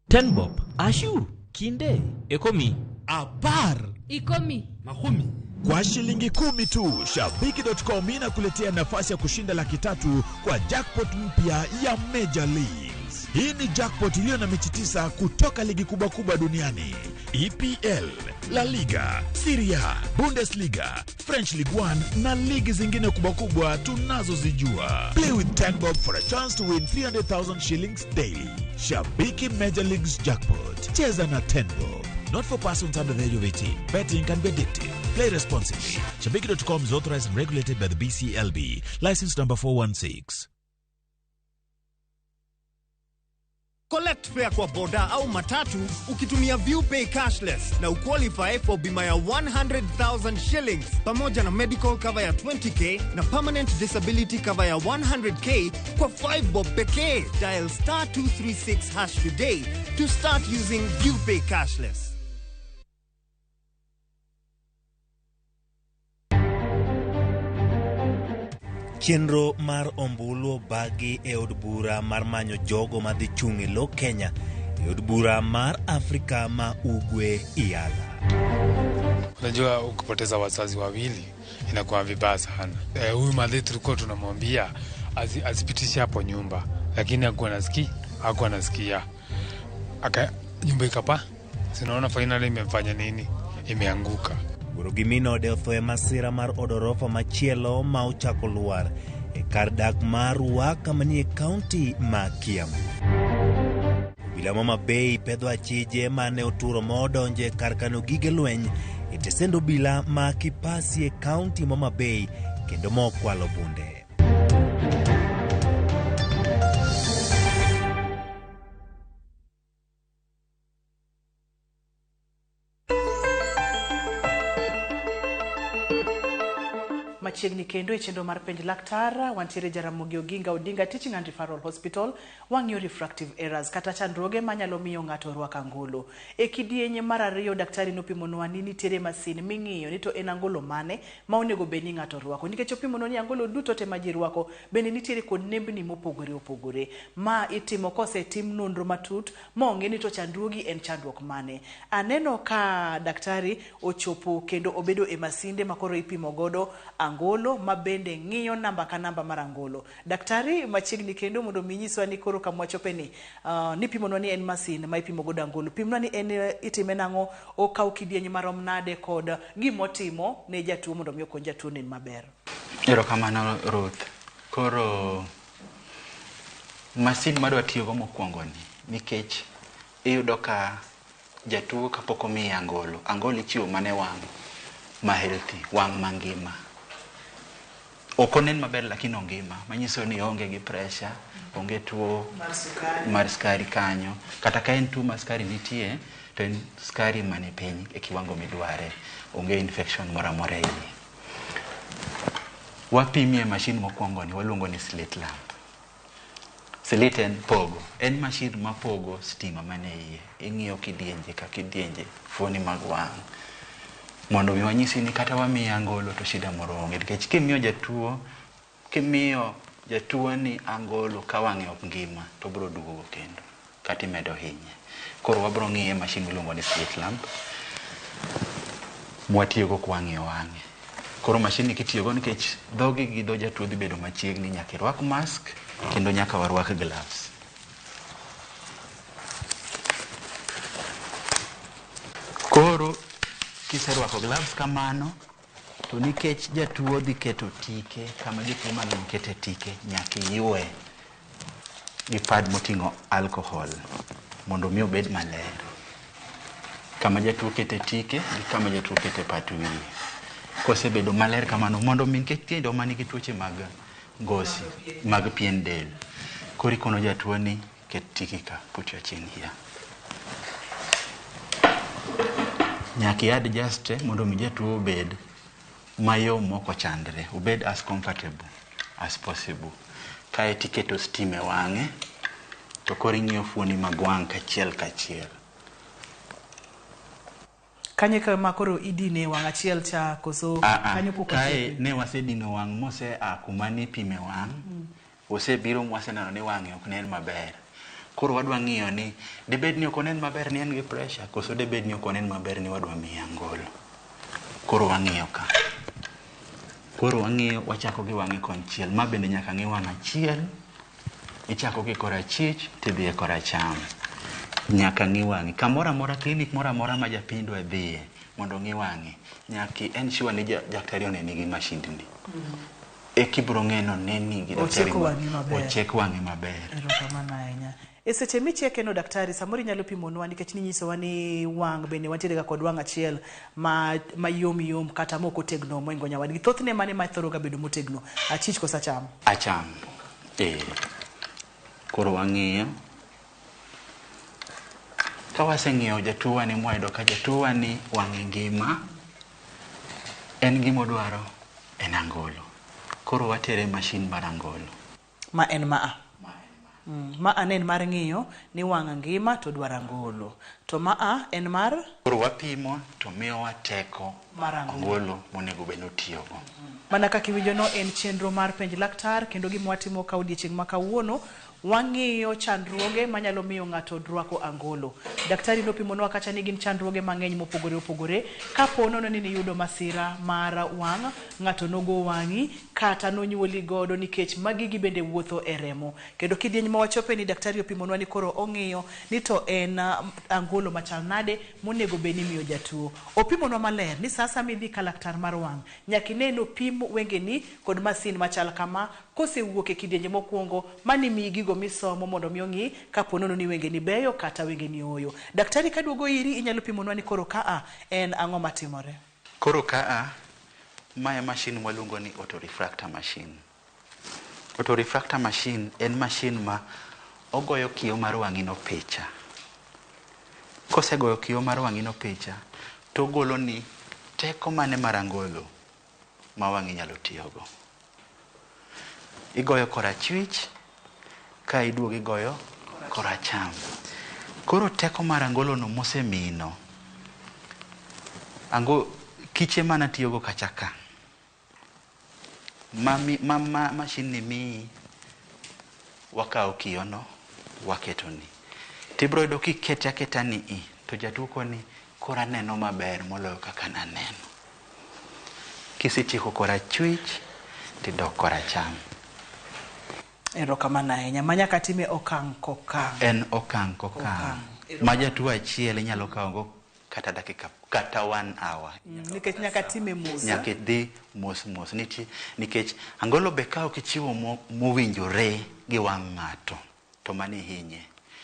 Speaker 14: Tenbob, Ashu, Kinde, Ekomi,
Speaker 10: Apar.
Speaker 7: Ikomi.
Speaker 14: Mahumi.
Speaker 10: Kwa shilingi 10 tu, Shabiki.com inakuletea nafasi ya kushinda 300,000 kwa jackpot mpya ya Major Leagues. Hii ni jackpot iliyo na mechi 9 kutoka ligi kubwa kubwa duniani: EPL, La Liga, Serie A, Bundesliga, French Ligue 1 na ligi zingine kubwa kubwa tunazozijua. Play with 10 bob for a chance to win 300,000 shillings daily. Shabiki Major Leagues Jackpot. Cheza na 10 bob. Not for persons under the age of 18. Betting can be addictive. Play responsibly. Shabiki.com is authorized and regulated by the BCLB. License number 416.
Speaker 15: Collect fare kwa boda au matatu ukitumia ViewPay cashless na uqualify for bima ya 100,000 shillings pamoja na medical cover ya 20K na permanent disability cover ya 100K kwa 5 bob pekee. Dial *236# today to start using ViewPay cashless.
Speaker 16: Chenro mar ombulu obagi e od bura mar manyo jogo madhi chung' e lo Kenya e od bura mar Afrika ma Ugwe, IALA.
Speaker 11: Unajua, ukipoteza wazazi wawili inakuwa vibaya sana. Huyu madhe tulikuwa tunamwambia azipitishe hapo nyumba, lakini hakuwa nasikia. Aka nyumba ikapa, sinaona finally imefanya nini, imeanguka.
Speaker 16: Wuoro gi min ode otho e masira mar od orofa machielo ma ochako lwar e kar dak mar Ruaka manie kaunti ma Kiambu. Obila ma Homa Bay pedho achije mane oturo ma odonjo e kar kano gige lweny e tesend obila ma Kipasi e kaunti ma Homa Bay kendo mokwalo bunde.
Speaker 1: Machiegni kendo e chenro mar Penj Laktar, wantiere Jaramogi Oginga Odinga Teaching and Referral Hospital, wang'iyo refractive errors kata chandruoge manyalo miyo ng'ato rwak angolo. E kidienye mar ariyo, daktari nopimonwa ni nitiere masin ming'iyo ni to en angolo mane ma onego bed ni ng'ato rwako, nikech opimonwa ni angolo duto te ma ji rwako bende nitiere kod nembni mopogore opogore. Ma itimo kosetim nonro matut mong'e ni to chandruogi en chandruok mane. Aneno ka daktari ochopo kendo obedo e masinde makoro ipimo godo angolo. angolo ma bende ng'iyo namba ka namba mar angolo. Daktari machiegni kendo mondo mi nyiswa ni koro kama wachope ni nipimonwa ni en masin ma ipimo godo angolo. Pimnwa ni en itime nang'o, okaw kidieny marom nade kod gimotimo ne jatuo mondo mi okony jatuo nen maber.
Speaker 2: Erokamano Ruth. Koro masin madwa tiyogo mokwongo ni nikech iyudo ka jatuo kapok omiye angolo, angolo ichiwo mana e wang' ma healthy, wang' mangima. Ok onen maber lakini ongima, manyiso ni oonge gi pressure, onge tuo mar sukari kanyo. Kata ka en tuo mar sukari nitie, to en sukari mani piny e kiwango midware, onge infection moro amora e iye. Wapimie mashin mokwongo ni waluongo ni slit lamp. Slit en pogo, en mashin mapogo stima mane iye. Ing'iyo kidienje ka kidienje fuoni mag wang' mondo mi wanyisi ni kata wamiye angolo to shida moro onge. Nikech kimiyo jatuo ni angolo ka wang'e ok ngima to obiro duogo kendo kata imedo hinye. Koro wabiro ng'iye mashin miluongo ni slit lamp mwatiyogo kwang'iyo wang'e. Koro mashin ni kitiyogo nikech dhogi gi dho jatuo dhi bedo machiegni, nyaka irwak mask kendo nyaka warwak gloves. Koro kiserwako gloves kamano to nikech jatuo dhi keto tike kama jotuo mang'eny kete tike, nyaka iywe gi pad moting'o alcohol mondo mi obed maler. Kama jatuo kete tike gi kama jatuo kete pat wiye. Kosebedo maler kamano mondo mi nikech nitie joma nigi tuoche mag ngosi mag pien del. Koro ikono jatuo ni ket tiki ka, put your chin here. Nyaka i adjust mondo mi jatuo obed mayom mok ochandre, obed as comfortable as possible. Kae tiketo stima e wang'e to koro ing'iyo fuoni mag wang' kachiel kachiel.
Speaker 1: Kanyo kama koro idine wang' achiel cha koso kanyo pok
Speaker 2: kae ne wasedino wang' mose a kuma nipime wang', osebiro mwaseneno ni wang'e ok nen maber. Koro wadwa ng'iyo ni debed ni ok onen maber ni en gi pressure koso debed ni ok onen maber ni wadwa miye angolo. Koro wang'iyo ka. Koro wang'iyo wachako gi wang'e konchiel. Ma bende nyaka ng'i wang' achiel. Ichako gi korachich tidhi e koracham. Nyaka ng'i wang'i. Kamoro amora, klinik moro amora ma japiny dwa dhiye mondo ong'i wang'e, nyaka ensure ni daktari oneni gi mashindni. Eka ibiro ng'eyo noneni gi daktari
Speaker 1: Ocheko wang'i maber.
Speaker 2: Ochek wang'e maber.
Speaker 1: Erokamano ahinya. E seche micheke no daktari, samoro inyalo pimonwa nikech ninyisowa ni wang' bende wantiere ga kod wang' achiel ma mayom yom kata mok otegno moingo nyawadgi. Thothne mane ma thoro ga bedo motegno? Achich koso acham?
Speaker 2: Acham. Koro wang'iyo. Ka waseng'iyo jatuo wani mwayudo ka jatuo wani wang'e ngima, en gima odwaro en angolo. Koro watere e mashin mar angolo.
Speaker 1: Ma en maa. Ma ne en mar ng'iyo ni wang' ngima to dwaro angolo. To maa en mar
Speaker 2: Koro wapimo to miyowa teko
Speaker 1: mar angolo.
Speaker 2: Angolo monego bed ni otiyogo.
Speaker 1: Mana kaka iwinjo no en chenro mar penj laktar kendo gima watimo ka odiechieng' ma kawuono wang'iyo chandruoge manyalo miyo ng'ato rwako angolo. Daktari nopimonwa kacha ni gin chandruoge mang'eny mopogore opogore. Kapo nono ni niyudo masira mar wang', ng'ato nogo wang'i kata nonyuoli godo nikech magi gi bende wuotho e remo. Kendo kidieny ma wachope ni daktari opimonwa ni koro ong'iyo ni to en angolo machal nade monego bed ni imiyo jatuo. Opimonwa maler ni sa asaya midhi ka laktar mar wang' nyaka ine ni opim wengeni kod masin machal kama kosewuok e kidienje mokwongo mani miyi gigo misomo mondo mi ong'i kapo nono ni wengeni beyo kata wengeni ooyo. Daktari kaduogo iri inyalo pimonwa ni koro kaa en ang'o matimore.
Speaker 2: Koro kaa mae mashin mwaluongo ni autorefractor machine. Autorefractor machine en mashin ma ogoyo kio mar wang'i no picha. Kosegoyo kio mar wang'i no picha to ogolo ni teko mane mar angolo ma wang'i nyalo tiyogo. Igoyo korachwich ka iduogo igoyo koracham. Koro teko mar angolo no mosemino, kiche mana tiyogo kacha ka ma mashin ni miyi, wakawo kio no waketoni. Tibiro yudo kikete aketa ni i to jatuo koni koro aneno maber moloyo kaka naneno. Kisetieko korachwich tidok koracham.
Speaker 1: Erokamano ahinya. Ma nyaka time okang' kokang'.
Speaker 2: En okang' kokang'. Ma jatuo achiel inyalo kawogo kata dakika kata 1 hour.
Speaker 1: Nikech nyaka time mos.
Speaker 2: Nyaka idhi mos mos. Nitie nikech angolo be ka ok ichiwo mowinjore gi wang' ng'ato to mano ihinye.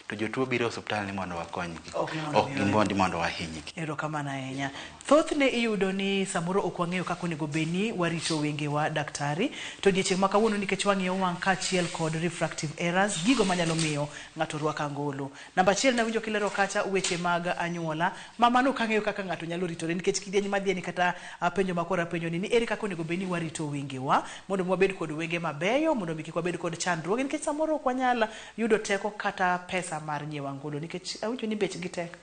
Speaker 2: To jotuo biro e osiptal ni mondo wakonygi. Ok gimondi mondo wahinygi.
Speaker 1: Erokamano ahinya. Thothne iyudo ni samoro ok wang'eyo kaka onego bed ni warito wengewa daktari. To odiechieng' ma kawuono nikech wang'iyo wang' kaachiel kod refractive errors, gigo manyalo miyo ng'ato rwak angolo. Namba achiel nawinjo kilero kacha weche mag anyuola. Ma mano ok ang'eyo kaka ng'ato nyalo ritore nikech kidieny madhiye ni kata penjo ma koro apenjo ni ni ere kaka onego bed ni warito wengewa mondo mi wabed kod wenge mabeyo, mondo mi kik wabed kod chandruoge nikech samoro ok wanyal yudo teko kata pesa mar nyiewo angolo nikech awinjo ni bechgi tek.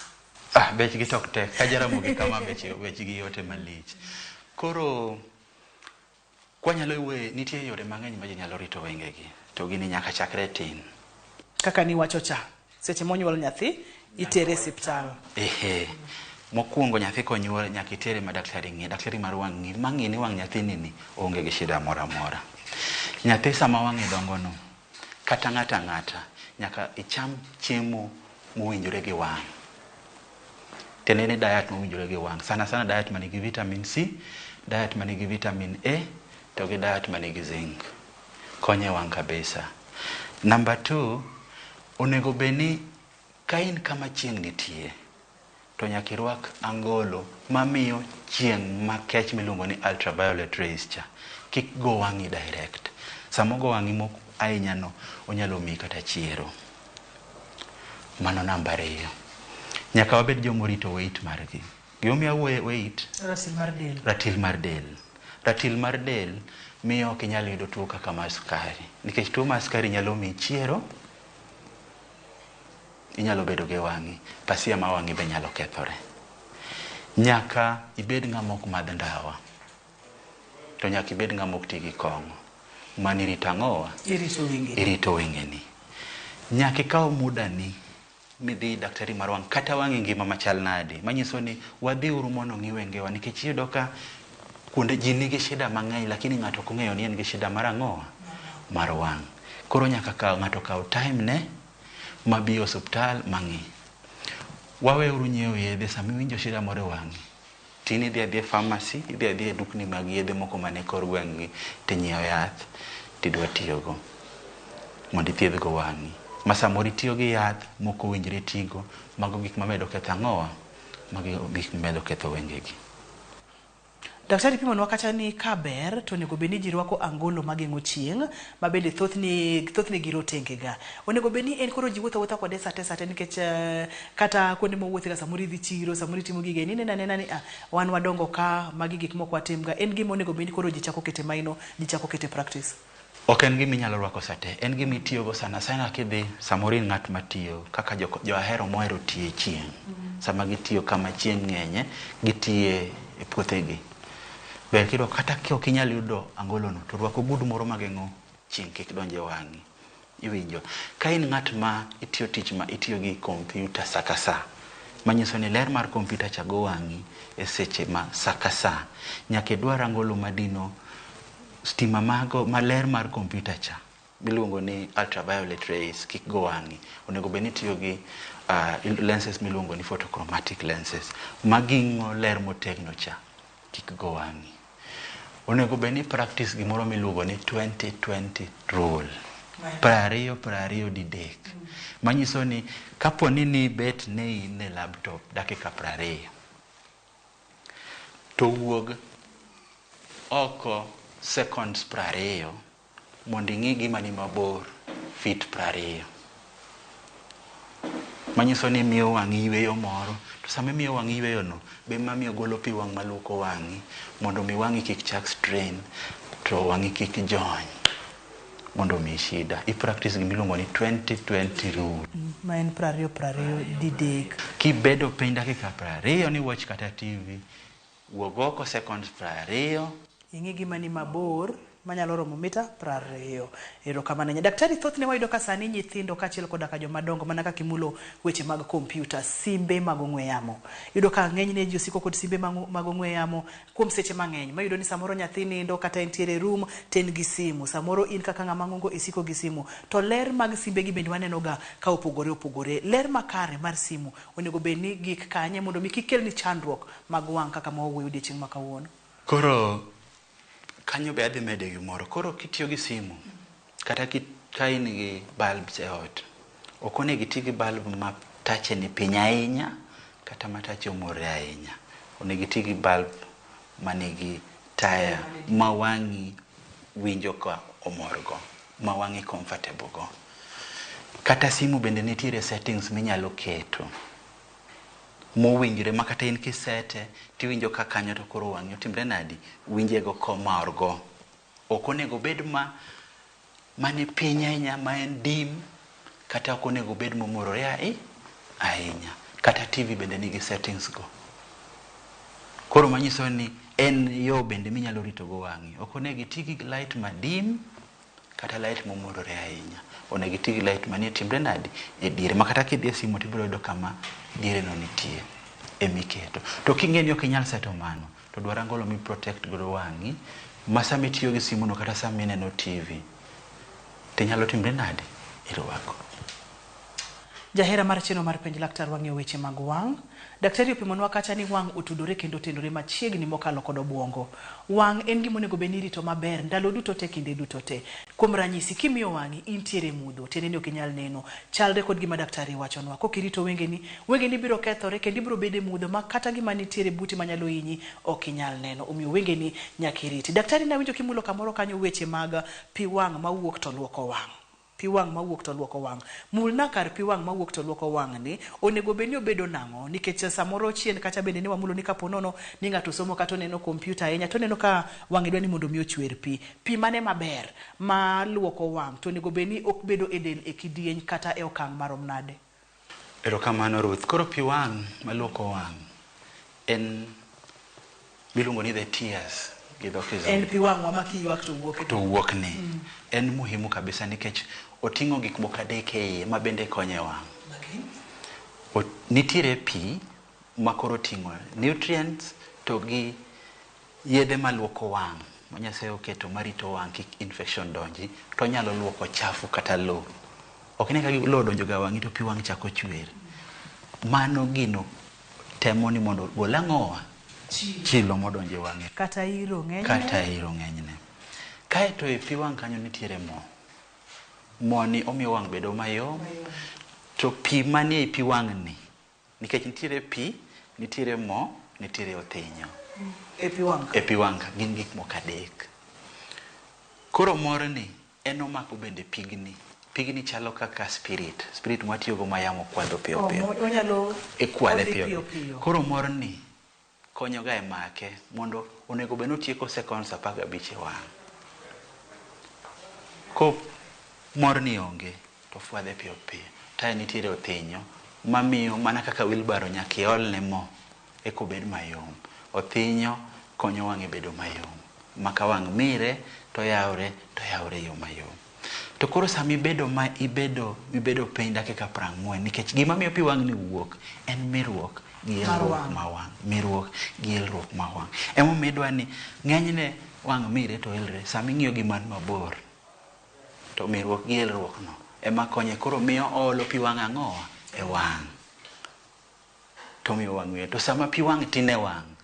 Speaker 2: Ah, bechgi to ok tek. Ka Jaramogi kama bechgi yote malich. Koro kwanyalo wuoye, nitie yore mang'eny ma ji nyalo rito wengegi. To gini nyaka chakre tin.
Speaker 1: Kaka niwacho cha, seche monyuol nyathi, itere e osiptal.
Speaker 2: Ehe. Mokwongo nyathi konyuol nyaka itere ma daktari ng'i. Daktari mar wang' ng'i. Ma ng'i ni wang' nyathini ni onge gi shida moro amora. Nyathi sama wang'e dongo no, kata ng'ato ang'ata, nyaka icham chiemo mowinjore gi wang'. Tiende ni diet mowinjore gi wang'. Sana sana diet manigi vitamin C, diet manigi vitamin A, to gi diet manigi zinc. Konyo e wang' kabisa. Number 2, onego bed ni ka in kama chieng' nitie, to nyaka irwak angolo mamiyo chieng' makech miluongo ni ultraviolet rays cha kik go wang'i direct. Sama ogo wang'i mok ahinya no, onyalo miyi kata chiero. Mano namba 2. Nyaka wabed joma orito weight margi. Gimomiyo awuoyo e weight?
Speaker 1: Ratil mar del.
Speaker 2: Ratil mar del. Ratil mar del miyo ok inyal yudo tuo kaka mar sukari. Nikech tuo mar sukari nyalo miyi chiero, inyalo bedo gi wang'i, pasia ma wang'i be nyalo kethore. Nyaka ibed ng'ama ok madh ndawa. To nyaka ibed ng'ama ok ti gi kong'o. Mano irito ang'owa?
Speaker 1: Irito wengeni.
Speaker 2: Irito wengeni. Nyaka ikaw muda ni midhi daktari mar wang' kata wang'i ngima machal nade. Manyiso ni wadhiuru mondo ong'i wengewa nikech iyudo ka kuonde ji nigi shida mang'eny lakini ng'ato ok ong'eyo ni en gi shida mar ang'owa? Mar wang'. Koro nyaka ng'ato kaw time ne mabi e osiptal mang'i. Waweuru nyiewo yedhe sama iwinjo shida moro e wang'i. Tin idhi adhiya e pharmacy, idhi adhiya e dukni mag yedhe moko man e kor gweng' gi tinyiewo yath tidwa tiyogo mondo ithiedhgo wang'i. Ma samoro itiyo gi yath mok owinjore tigo, mago gik mamedo ketho ang'owa? Mago gik mamedo ketho wengegi.
Speaker 1: Daktari pimonwa kacha ni ka ber to onego bed ni ji rwako angolo mageng'o chieng' ma bende thothne girotenge ga. Onego bed ni en koro ji wuotho awuotha kode sate sate nikech kata kuonde mowuothe ga samoro idhi chiro, samoro itimo gige ineno anena ni ah, wan wadongo ka, magi gik mok watim ga. En gima onego bed ni koro ji chako kete maino, ji chako kete practice.
Speaker 2: Ok en gima inyalo rwako sate, en gima itiyogo sana sana kidhi samoro in ng'at matiyo kaka jo ahero mohero tiyo e chieng'. Sama gitiyo kama chieng' ng'enye, gitiye e puothegi. Ber kirwako kata ka ok inyal yudo angolo no to rwak ogudu moro mageng'o chieng' kik donj e wang'i. Iwinjo? Ka in ng'at ma itiyo tich ma itiyo gi kompyuta sa ka sa, manyiso ni ler mar kompyuta cha go wang'i e seche ma sa ka sa, nyaka idwar angolo madino stima mago ma ler mar kompyuta cha miluongo ni ultraviolet rays kik go wang'i. Onego bed ni itiyo gi lenses miluongo ni photochromatic lenses maging'o ler motegno cha kik go wang'i. Onego bed ni practice gimoro miluongo ni 20-20 rule. 20 20 didek. Manyiso ni kapo ni nibet ne in e laptop dakika 20 to wuog oko seconds 20 mondo ing'i gima ni mabor feet 20. Manyiso ni miyo wang'i yweyo moro, to sama imiyo wang'i yweyo no, be mamiyo golo pi wang' maluoko wang'i mondo mi wang'i kik chak strain to wang'i kik jony mondo mi shida. I practice gima iluongo ni 20-20 rule.
Speaker 1: Ma en 20 20 didek.
Speaker 2: Kibedo piny dakika 20 ni watch kata TV, wuog oko seconds 20.
Speaker 1: Ing'i gima ni mabor manyalo romo mita 20. Erokamano ahinya. Daktari, thothne wayudo ka sani nyithindo kaachiel koda ka joma dongo mana kaka imulo weche mag kompyuta, simbe mag ong'we yamo. Iyudo ka ng'enyne ji osiko kod simbe mag ong'we yamo kuom seche mang'eny. Ma iyudo ni samoro nyathi nindo kata entiere e room to en gi simu. Samoro in kaka ng'ama ng'ongo isiko gi simu. To ler mag simbe gi bende waneno ga ka opogore opogore. Ler makare mar simu onego bed ni gik kanye mondo mi kik kelni chandruok mag wang' kaka ma wawuoyo odiochieng' ma kawuono.
Speaker 2: Koro kanyo be adhi mede gimoro. Koro kitiyo gi simu kata ka in gi bulbs e ot, ok onego iti gi bulb ma tache ni piny ahinya kata ma tache omore ahinya. Onego iti gi bulb manigi taya ma wang'i winjo ka omorgo, ma wang'i comfortable go. Kata simu bende nitiere settings minyalo keto mowinjore ma kata in kisete tiwinjo ka kanyo to koro wang'i otimre nadi, winjego komorgo. Ok onego obed ma mani piny ahinya ma en dim, kata ok onego obed momorore ahinya. Kata TV bende nigi settings go. Koro manyiso ni en yo bende minyalo rito go wang'i. Ok onego iti gi light madim kata light momorore ahinya. Onego iti gi light manie timre nadi e diere ma kata kidhi e simu tibiro yudo kama diere no nitie emiketo. To king'e ni ok inyal seto mano, to dwar angolo mi protect godo wang'i ma sama itiyo gi simu no kata sama ineno TV tinyalo timre nadi irwako.
Speaker 1: Jahera mar chenro mar Penj Laktar wang'iyo weche mag wang'. Daktari opimonwa kacha ni wang' otudore kendo otenore machiegni mokalo kod obuongo. Wang' en gima onego bed ni irito maber ndalo duto te kinde duto te. Kuom ranyisi, kimiyo wang'i intiere e mudho, tiende ni ok inyal neno. Chalre kod gima daktari wachonwa. Kok irito wengeni, wengeni biro kethore kendo ibiro bedo e mudho ma kata gima nitiere buti manyalo hinyi ok inyal neno. Omiyo wengeni nyaka iriti. Daktari nawinjo kimulo kamoro kanyo weche mag pi wang' mawuok to luoko wang'. Pi wang' mawuok to luoko wang'. Mulna kar pi wang' mawuok to luoko wang' ni, onego bed ni obedo nang'o? Nikech samoro chien kacha bende ne wamulo ni kapo nono ni ng'ato somo kata oneno kompyuta ahinya to oneno ka wang'e dwa ni mondo mi ochwer pi. Pi mane maber ma luoko wang' to onego bed ni ok bedo e del e kidieny kata e okang' marom nade?
Speaker 2: Erokamano Ruth. Koro pi wang' maluoko wang' en miluongo ni the tears gi dho kizungu.
Speaker 1: En pi wang'wa ma kiywak to wuok.
Speaker 2: To wuok ni. En muhimu kabisa nikech oting'o gik moko adek e iye ma bende konyo e wang'. Nitiere pi ma koro oting'o nutrients to gi yedhe maluoko wang' ma Nyasaye oketo marito wang' kik infection donji, to onyalo luoko chafu kata lowo. Ok ine ka lowo odonjo ga wang'i to pi wang' chako chwer. Mano gino temo ni mondo ogol ang'owa? Chilo modonjo e wang'e.
Speaker 1: Kata iro ng'enyne.
Speaker 2: Kata iro ng'enyne. Kaeto e pi wang' kanyo nitiere mo. Mo ni omiyo wang' bedo mayom. To pi manie pi wang' ni, nikech nitiere pi, nitiere mo, nitiere othinyo.
Speaker 1: E pi wang' ka.
Speaker 2: E pi wang' ka, gin gik moko adek. Koro morni en omako bende pigni. Pigni chalo kaka spirit. Spirit mwatiyogo ma yamo kwadho piyo piyo.
Speaker 1: Onyalo
Speaker 2: Ikwadhe
Speaker 1: odhi
Speaker 2: piyo
Speaker 1: piyo
Speaker 2: piyo.
Speaker 1: piyo.
Speaker 2: Koro morni konyo ga e make mondo onego bed ni otieko seconds 15 e wang'. Ko morni onge to fwadhe piyo piyo. Tae nitiere othinyo mamiyo mana kaka wheelbarrow nyaka iolne mo eka obed mayom. Othinyo konyo wang'e bedo mayom. Ma ka wang' mire to yawre to yawre e yo mayom. To koro sama ibedo ma ibedo ibedo piny dakika 40 nikech gima miyo pi wang' ni wuok en miruok gi elruok ma wang', miruok gi elruok ma wang'. Emomiyo idwa ni ng'enyne wang' mire to elre sama ing'iyo gima ni mabor. To miruok gi elruok no ema konye koro miyo oolo pi wang' ang'owa e wang'. To miyo wang' mire. To sama pi wang' tin e wang'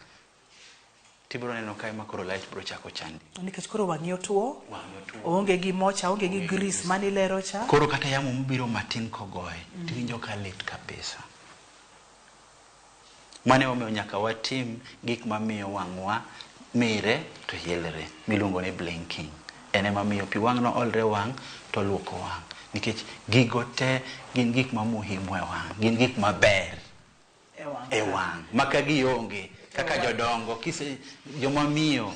Speaker 2: tibiro neno ka ema koro light biro chako chandi.
Speaker 1: Nikech koro wang'i otuo,
Speaker 2: Wang'i otuo.
Speaker 1: oonge gi mocha, oonge gi grease manilero cha.
Speaker 2: Koro kata yamo mobiro matin kogoye, tiwinjo ka lit kabisa. Mano emomiyo nyaka watim gik mamiyo wang'wa mire to yelre, miluongo ni blinking. En ema miyo pi wang' no olre wang' to luoko wang'. Nikech gigo te gin gik ma muhimu e wang', gin gik maber e wang'. Ma ka gionge, kaka jodongo, kise, joma miyo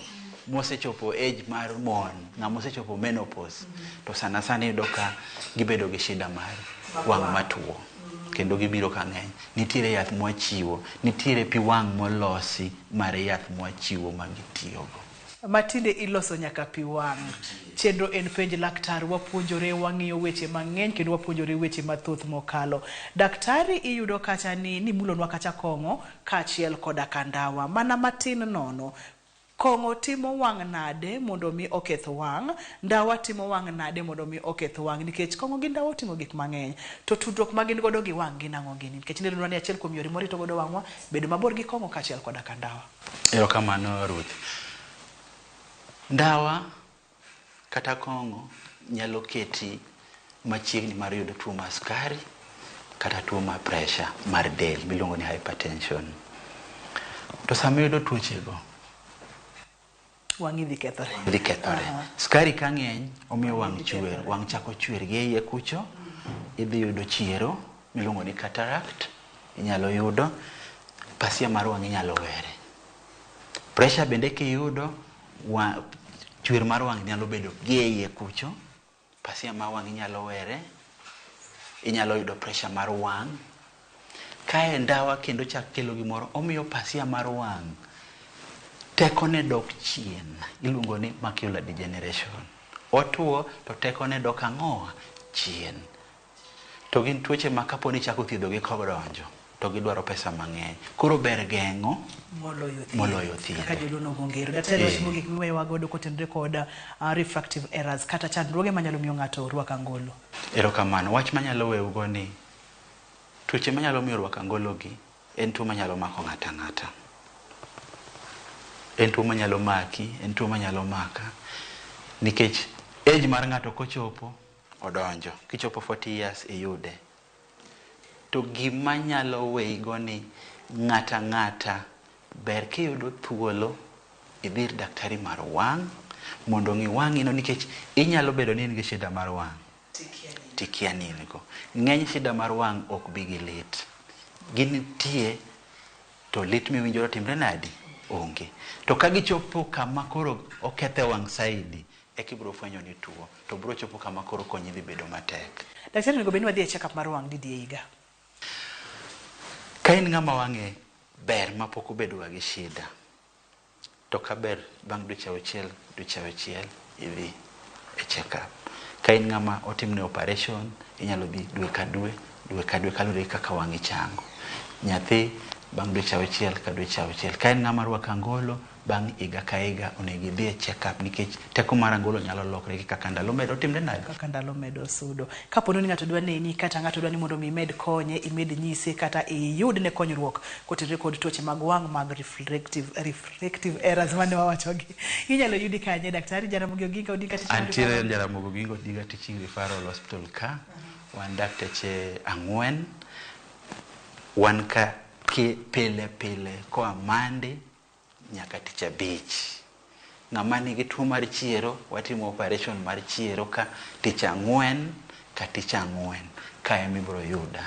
Speaker 2: mosechopo age mar mon, ng'ama osechopo menopause, to sana sana iyudo ka gibedo gi shida mar wang' matuo. Kendo gibiro ka ng'eny. Nitiere yath mwachiwo, nitiere pi wang' molosi mar yath mwachiwo ma gitiyogo.
Speaker 1: Matinde iloso nyaka pi wang'. Chenro en penj laktar, wapuonjore, wang'iyo weche mang'eny kendo wapuonjore weche mathoth mokalo. Daktari iyudo kacha ni nimulonwa kacha kong'o kaachiel koda ka ndawa. Mana matin nono. Kong'o timo wang' nade mondo mi oketh wang'? Ndawa timo wang' nade mondo mi oketh wang'? Nikech kong'o gi ndawa oting'o gik mang'eny. To tudruok ma gin godo gi wang' gin ang'o gini? Nikech nenonwa ni achiel kuom yore mwarito godo wang'wa, bedo mabor gi kong'o kaachiel koda ka ndawa.
Speaker 2: Erokamano Ruth. Ndawa kata kong'o nyalo keti machiegni mar yudo tuo mar sukari kata tuo mar pressure mar del miluongo ni hypertension. To sama iyudo tuochego,
Speaker 1: Wang'i dhi kethore.
Speaker 2: dhi kethore. Sukari ka ng'eny omiyo wang' chwer, wang' chako chwer gi e iye kucho, idhi yudo chiero miluongo ni cataract, inyalo yudo, pasia mar wang' inyalo were. Pressure bende kiyudo, chwer mar wang' nyalo bedo gi e iye kucho, pasia mar wang' inyalo were, inyalo yudo pressure mar wang'. Kae ndawa kendo chak kelo gimoro, omiyo pasia mar wang' tekone dok chien, iluongo ni macular degeneration. Otuo to tekone dok ang'owa chien. To gin tuoche ma kapo ni ichako thiedhogi kodonjo, to gidwaro pesa mang'eny. Koro ber geng'o moloyo thiedho.
Speaker 1: Kaka joluo nogo ngero. Daktari wach mogik miweyowa godo kotenore kod refractive errors kata chandruoge manyalo miyo ng'ato rwak angolo.
Speaker 2: Erokamano. Wach manyalo weugo ni tuoche manyalo miyo rwak angolo gi en tuo manyalo mako ng'ato ang'ata. En tuo manyalo maki, en tuo manyalo maka. Nikech age mar ng'ato kochopo, odonjo. Kichopo 40 years iyude. To gima nyalo weigo ni ng'ata ng'ata ber kiyudo thuolo idhi ir daktari mar wang' mondo ong'i wang'i no nikech inyalo bedo ni in gi shida mar wang' tikia ni in go. Ng'eny shida mar wang' ok bi gi lit. Gintie to lit miwinjo timre nadi? Onge. To ka gichopo kama koro okethe wang' saidi, eka ibiro fwenyo ni tuo, to biro chopo kama koro konyi dhi bedo matek.
Speaker 1: Daktari onego bed ni wadhi e check up mar wang' didi e higa?
Speaker 2: Ka in ng'ama wang'e ber mapok obedo ga gi shida, to ka ber bang' dweche auchiel idhi e check up. Ka in ng'ama otimne operation, inyalo dhi dwe ka dwe, dwe ka dwe kaluwore gi kaka wang'i chango. Nyathi bang' dweche auchiel ka dweche auchiel. Ka in ng'ama rwako angolo, bang' higa ka higa onego idhi e check up nikech teko mar angolo nyalo lokre gi kaka ndalo medo timre nade?
Speaker 1: Kaka ndalo medo sudo. Kapo ni ng'ato dwa neni kata ng'ato dwa ni mondo mi imed konye, imed nyise kata iyudne konyruok kotenore kod tuoche mag wang' mag refractive errors mane wawachogi. Inyalo yudi kanye Daktari Jaramogi Oginga Odinga Teaching
Speaker 2: Antiere Jaramogi Oginga Odinga Teaching Referral Hospital ka. Wan dakteche 4. Wan ka pile pile koa Monday nyaka tich abich. Ng'ama nigi tuo mar chiero, watimo operation mar chiero ka tich 4 ka tich 4. Ka ema ibiro yuda.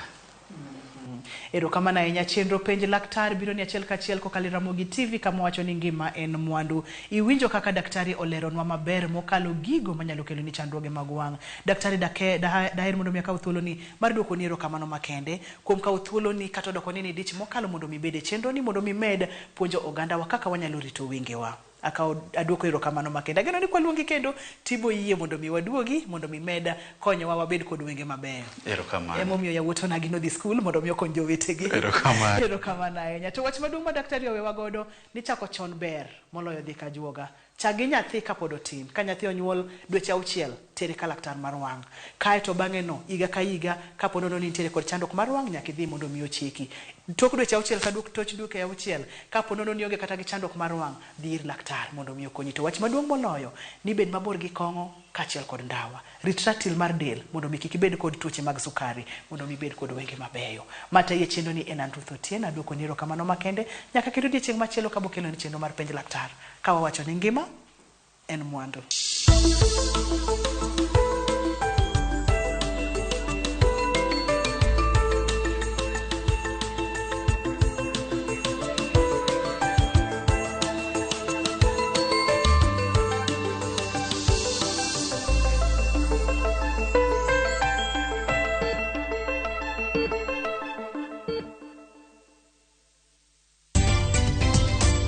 Speaker 1: Erokamano ahinya. Chenro penj laktar biro ni achiel kachiel kokalo e Ramogi TV kama wacho ni ngima en mwandu. Iwinjo kaka daktari oleronwa maber mokalo gigo manyalo kelo ni chandruoge mag wang'. Daktari daher mondo mi akaw thuoloni mar duokoni erokamano makende kuom kawo thuoloni kata odoko ni dich mokalo mondo mi ibed e chenro ni mondo mi med puonjo ogandawa kaka wanyalo rito wengewa. Akawo aduoko erokamano makende. Ageno ni kwaluongi kendo tibo yie mondo mi waduogi mondo mi med konyowa wabed kod wenge mabeyo.
Speaker 2: Erokamano.
Speaker 1: Emomiyo yawuot onagi nodhi skul mondo mi okony jowetegi.
Speaker 2: Erokamano.
Speaker 1: Erokamano ahinya. To wach maduong' ma daktari owewa godo ni chako chon ber moloyo dhi ka juoga. Chak gi nyathi kapod otin. Ka nyathi onyuol dweche 6, tere ka laktar mar wang'. Kae to bang'e no, higa ka higa, kapo nono ni nitiere kod chandruok mar wang', nyaka idhi mondo mi ocheki. Tok dweche 6 ka tok dweche 6, kapo nono ni onge kata gi chandruok mar wang', dhi ir laktar mondo mi okonyi. To wach maduong' moloyo, ni bed mabor gi kong'o kaachiel kod ndawa. Rit ratil mar del mondo mi kik ibed kod tuoche mag sukari, mondo mi ibed kod wenge mabeyo. Matayi e chenro ni en an Ruth Otieno, aduokoni erokamano makende. Nyaka kendo odiechieng' machielo kabo keloni chenro mar penj laktar. Ka wawacho ni ngima en mwandu.